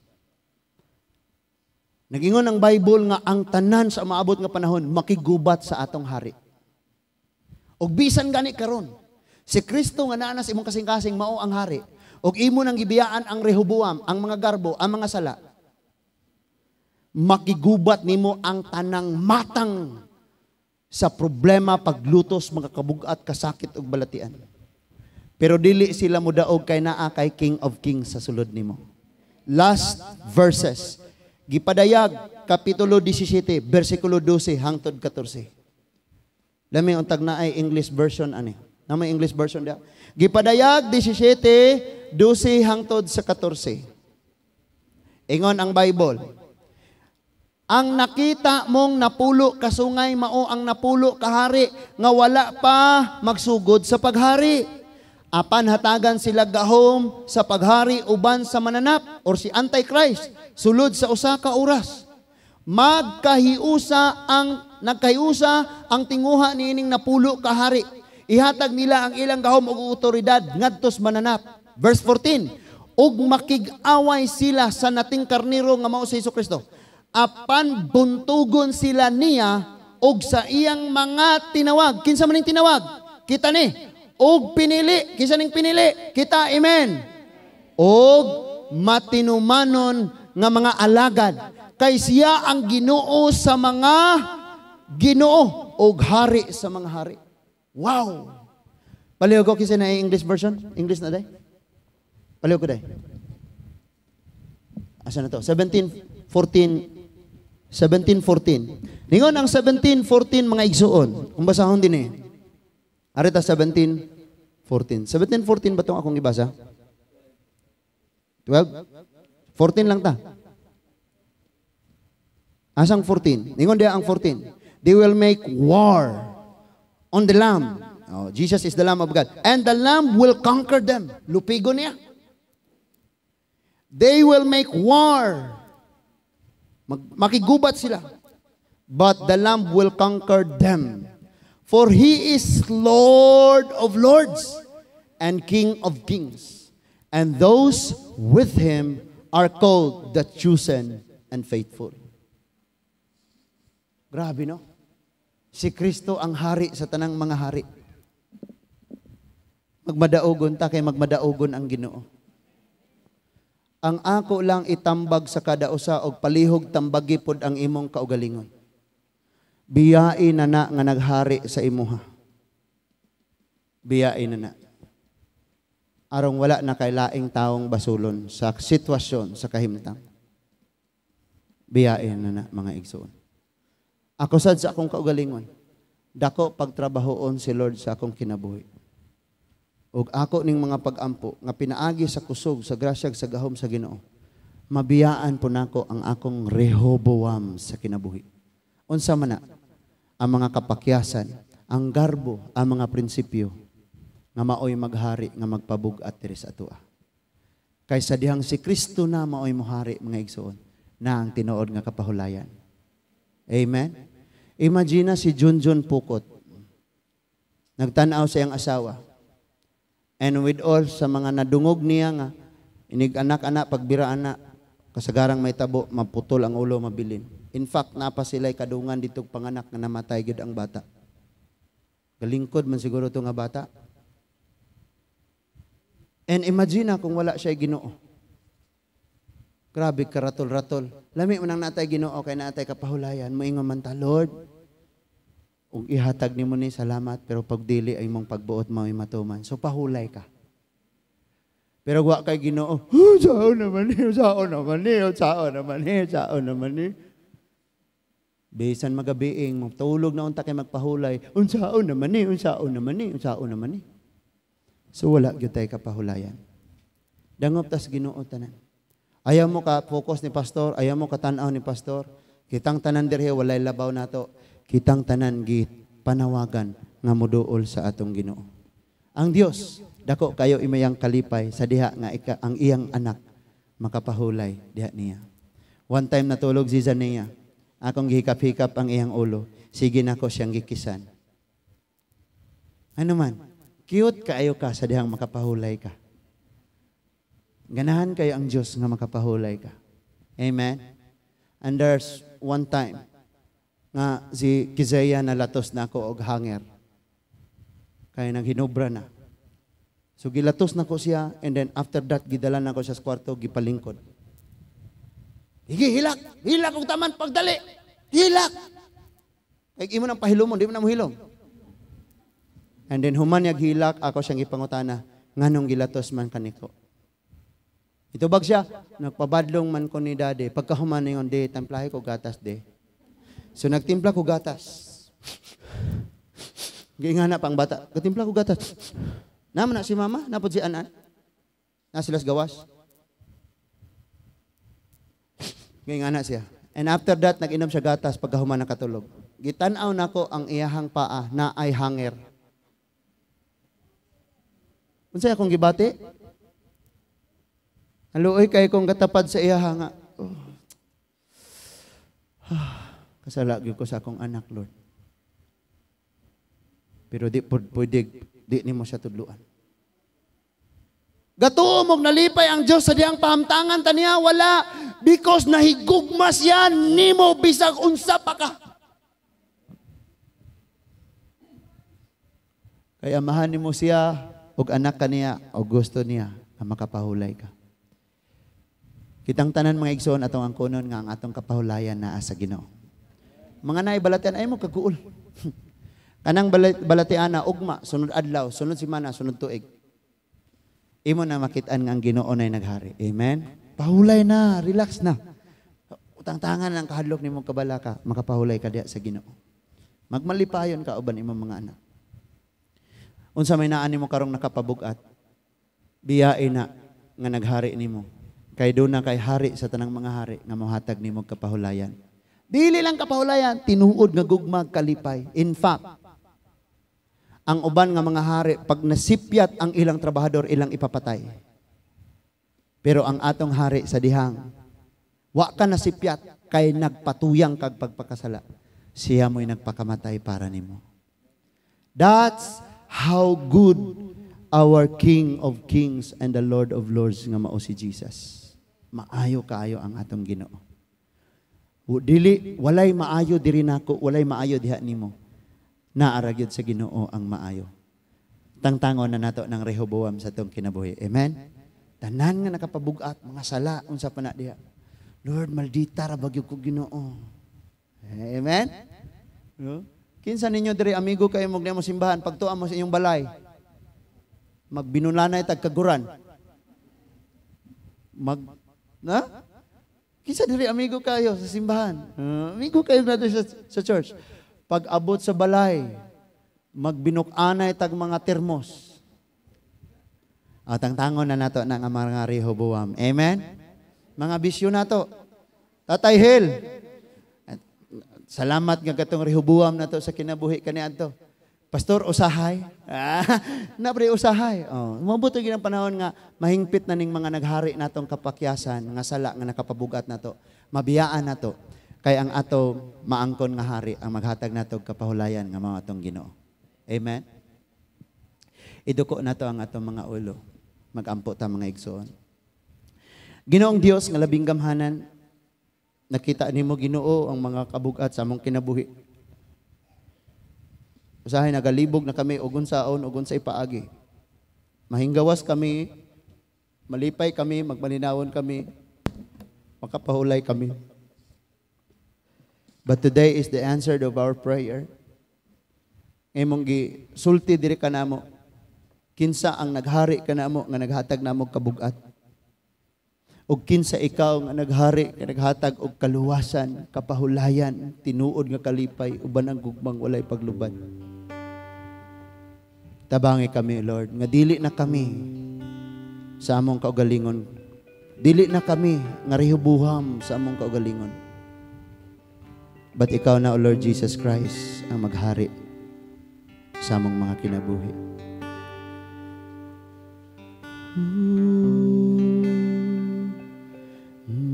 Nagingon ang Bible nga ang tanan sa maabot nga panahon makigubat sa atong hari. Og bisan gani karon, si Kristo nga naa na sa imong kasing-kasing mao ang hari. Og imo nang gibiyaan ang Rehoboam, ang mga garbo, ang mga sala. Makigubat nimo ang tanang matang sa problema, paglutos, mga kabugat, kasakit ug balatian. Pero dili sila mudaog kay naa kay King of Kings sa sulod nimo. Last verses. Gipadayag, Kapitulo 17, versikulo 12 hangtod 14. Lami untag na ay English version ani. Na may English version dia. Gipadayag 17, 12 hangtod sa 14. Ingon ang Bible. Ang nakita mong napulo kasungay mao ang napulo kahari nga wala pa magsugod sa paghari. Apan hatagan sila gahom sa paghari uban sa mananap or si Antichrist sulod sa usa ka oras. Magkahiusa ang tinguha niining napulo ka hari. Ihatag nila ang ilang gahom ug otoridad ngadtos mananap. Verse 14, ug makig-away sila sa nating karniro nga mao si Jesucristo. Apan buntugon sila niya og sa iyang mga tinawag. Kinsa man ning tinawag? Kita ni. Og pinili. Kinsa ning pinili? Kita, amen. Og matinumanon nga mga alagad. Kay siya ang Ginoo sa mga Ginoo ug hari sa mga hari. Wow! Palihog ko kasi na English version. English na day? Palihog ko day. Asa na to? 17:14. 17:14. Ningon ang 17:14, mga igsuon. Kung basahon din eh. Arita 17:14. 17:14 ba itong akong ibasa? 12? 14 lang ta. Asang 14? Ningon diya ang 14. They will make war on the Lamb. Oh, Jesus is the Lamb of God. And the Lamb will conquer them. Lupigo niya. They will make war. Makigubat sila. But the Lamb will conquer them. For He is Lord of lords and King of kings. And those with Him are called, the chosen and faithful. Grabe, no? Si Kristo ang hari sa tanang mga hari. Magmadaugon ta kay magmadaugon ang Ginoo. Ang ako lang itambag sa kada usa og palihog tambagi pod ang imong kaugalingon. Biyai na na nga naghari sa imuha. Biyai na na. Arong wala na kay laing taong basulon sa sitwasyon sa kahimtang. Biyai na na, mga igsoon. Ako sad sa akong kaugalingon, dako pagtrabahoon si Lord sa akong kinabuhi. Ug ako ning mga pag-ampo nga pinaagi sa kusog, sa grasya, sa gahom sa Ginoo, mabiyaan po nako ang akong Rehoboam sa kinabuhi. Unsa man na ang mga kapakyasan, ang garbo, ang mga prinsipyo nga maoy maghari nga magpabug-at diri sa atoa. Kaysa dihang si Kristo na maoy mohari, mga igsoon, na ang tinuod nga kapahulayan. Amen? Imagine na si Junjun Pukot. Nagtanaw sa iyang asawa. And with all sa mga nadungog niya nga, inig anak-anak, pagbira anak, kasagarang may tabo, maputol ang ulo, mabilin. In fact, napa sila'y kadungan dito panganak nga namatay gid ang bata. Galingkod man siguro to nga bata. And imagine na kung wala siya Ginoo. Grabe karatol-ratol. Lami man ang natay Ginoo kay natay kapahulayan. Moingon man ta, "Lord, ug ihatag nimo ni salamat, pero pag dili ay imong pagbuot mao'y matuman." So pahulay ka. Pero wa kay Ginoo, "Oh, sao naman ni, sao naman ni, sao naman ni, sao naman ni." Bisan magabiing, matulog na unta kay magpahulay, "Unsaon naman ni, unsaon naman ni, unsaon naman ni." So wala gyud tay kapahulayan. Dangop tas Ginoo tanan. Ayaw mo ka focus ni pastor, ayaw mo ka tan-aw ni pastor. Kitang tanan dirhe walay labaw nato. Kitang tanan gi panawagan nga moduol sa atong Ginoo. Ang Dios dako kayo imayang kalipay sa diha nga ika, ang iyang anak makapahulay diha niya. One time natulog si Zania. Akong gihikap-hikap ang iyang ulo. Sige nako siyang gikisan. Ano man, cute kaayo ka sa dihang makapahulay ka. Ganahan kayo ang Diyos nga makapahulay ka. Amen? And there's one time nga si Kizeya nalatos na ako og hanger. Kaya naghinubra na. So gilatos na ko siya and then after that gidala na ko siya sa kwarto, gipalingkod. Higi, hilak! Hilak og taman pagdali! Hilak! Kay imo nang pahilomon, di mo na mohilom. And then human niya hilak, ako siyang ipangutana, "Nganong gilatos man kaniko?" Itubag siya, "Nagpabadlong man ko ni daddy." Pagkahuman ningon, "De, tamplahe ko gatas, de." So nagtimpla ko gatas. Giingana pa ang bata, "Katimpla ko gatas." Naman na si mama, napod si anan. Na sila sa gawas. Giingana siya. And after that, nag-inom siya gatas pagkahuman nakatulog. Gitan-aw nako ang iyahang paa na ay hanger. Unsay akong gibati? Haluoy kay kong katapad sa iyaha nga. Oh. Kasala gyud ko sa akong anak, Lord. Pero di pwede, di nimo siya tudluan. Gatuo mong nalipay ang Diyos sa diyang pahamtangan taniya, wala. Because nahigugma siya nimo bisag unsa pa ka. Kaya amahan nimo siya ug anak ka niya o gusto niya nga makapahulay ka. Kitang tanan, mga igsoon, atong angkonon nga ang atong kapahulayan naa sa Ginoo. Mga naay balatian ay mo kaguol. Kanang balatian na ugma, sunod adlaw, sunod semana, sunod tuig. Imo na makitaan nga ang Ginoo nay naghari. Amen. Pahulay na, relax na. Utang-tangan ang kahadlok nimo, kabalaka, makapahulay ka diha sa Ginoo. Magmalipayon ka uban imong mga anak. Unsa may naa nimo karong nakapabug-at, biyae na nga naghari nimo. Kay duna kay hari sa tanang mga hari nga mohatag nimo kapahulayan. Dili lang kapahulayan, tinuod nga gugma, kalipay. In fact, ang uban nga mga hari, pag nasipyat ang ilang trabahador, ilang ipapatay. Pero ang atong hari sa dihang, wa ka nasipyat kay nagpatuyang kag pagpakasala. Siya mo'y nagpakamatay para nimo. That's how good our King of Kings and the Lord of Lords nga mao si Jesus. Maayo kaayo ang atong Ginoo. Dili walay maayo diri nako, walay maayo diha nimo. Naa ra gyud sa Ginoo ang maayo. Tangtangon na nato ng Rehoboam sa atong kinabuhi. Amen. Tanan nga nakapabugat, mga sala, unsa pa na diha. Lord, maldita ra ba gyud ko, Ginoo. Amen. No? Kinsa ninyo diri amigo kayo mo mo simbahan, pagtuan mo sa inyong balay, magbinulanay tag kaguran. Mag na? Kinsa diri amigo kayo sa simbahan? Amigo kayo nato sa church. Pag abot sa balay, magbinuk-anay tag mga termos. Tangtangon na nato na nga mga Rehoboam. Amen? Mga bisyo nato. Tatay Hil, salamat nga katong Rehoboam nato sa kinabuhi kaniadto. Pastor, usahay. Ah, na pre usahay. Oh, moabot gyud ang panahon nga mahingpit na ning mga naghari natong kapakyasan, nga sala nga nakapabugat nato. Mabiyaan nato kay ang ato maangkon nga hari ang maghatag nato og kapahulayan nga mao atong Ginoo. Amen. Iduko nato ang atong mga ulo. Magampo ta, mga igsoon. Ginoong Dios nga labing gamhanan, nakita nimo, Ginoo, ang mga kabugat sa among kinabuhi. Usahay nagalibog na kami og unsaon ug unsay paagi. Mahinggawas kami, malipay kami, magmalinawon kami, makapahulay kami. But today is the answer of our prayer. Imong gi sulti diri kanamo kinsa ang naghari kanamo nga naghatag namo kabugat. Ug kinsa ikaw nga naghari nga naghatag og kaluwasan, kapahulayan, tinuod nga kalipay uban ang gugmang walay paglubad. Tabangi kami, Lord, nga dili na kami sa among kaugalingon. Dili na kami nga Rehoboam sa among kaugalingon. But ikaw na, O Lord Jesus Christ, ang maghari sa among mga kinabuhi. Ooh,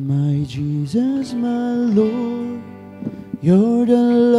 my Jesus, my Lord, you're the love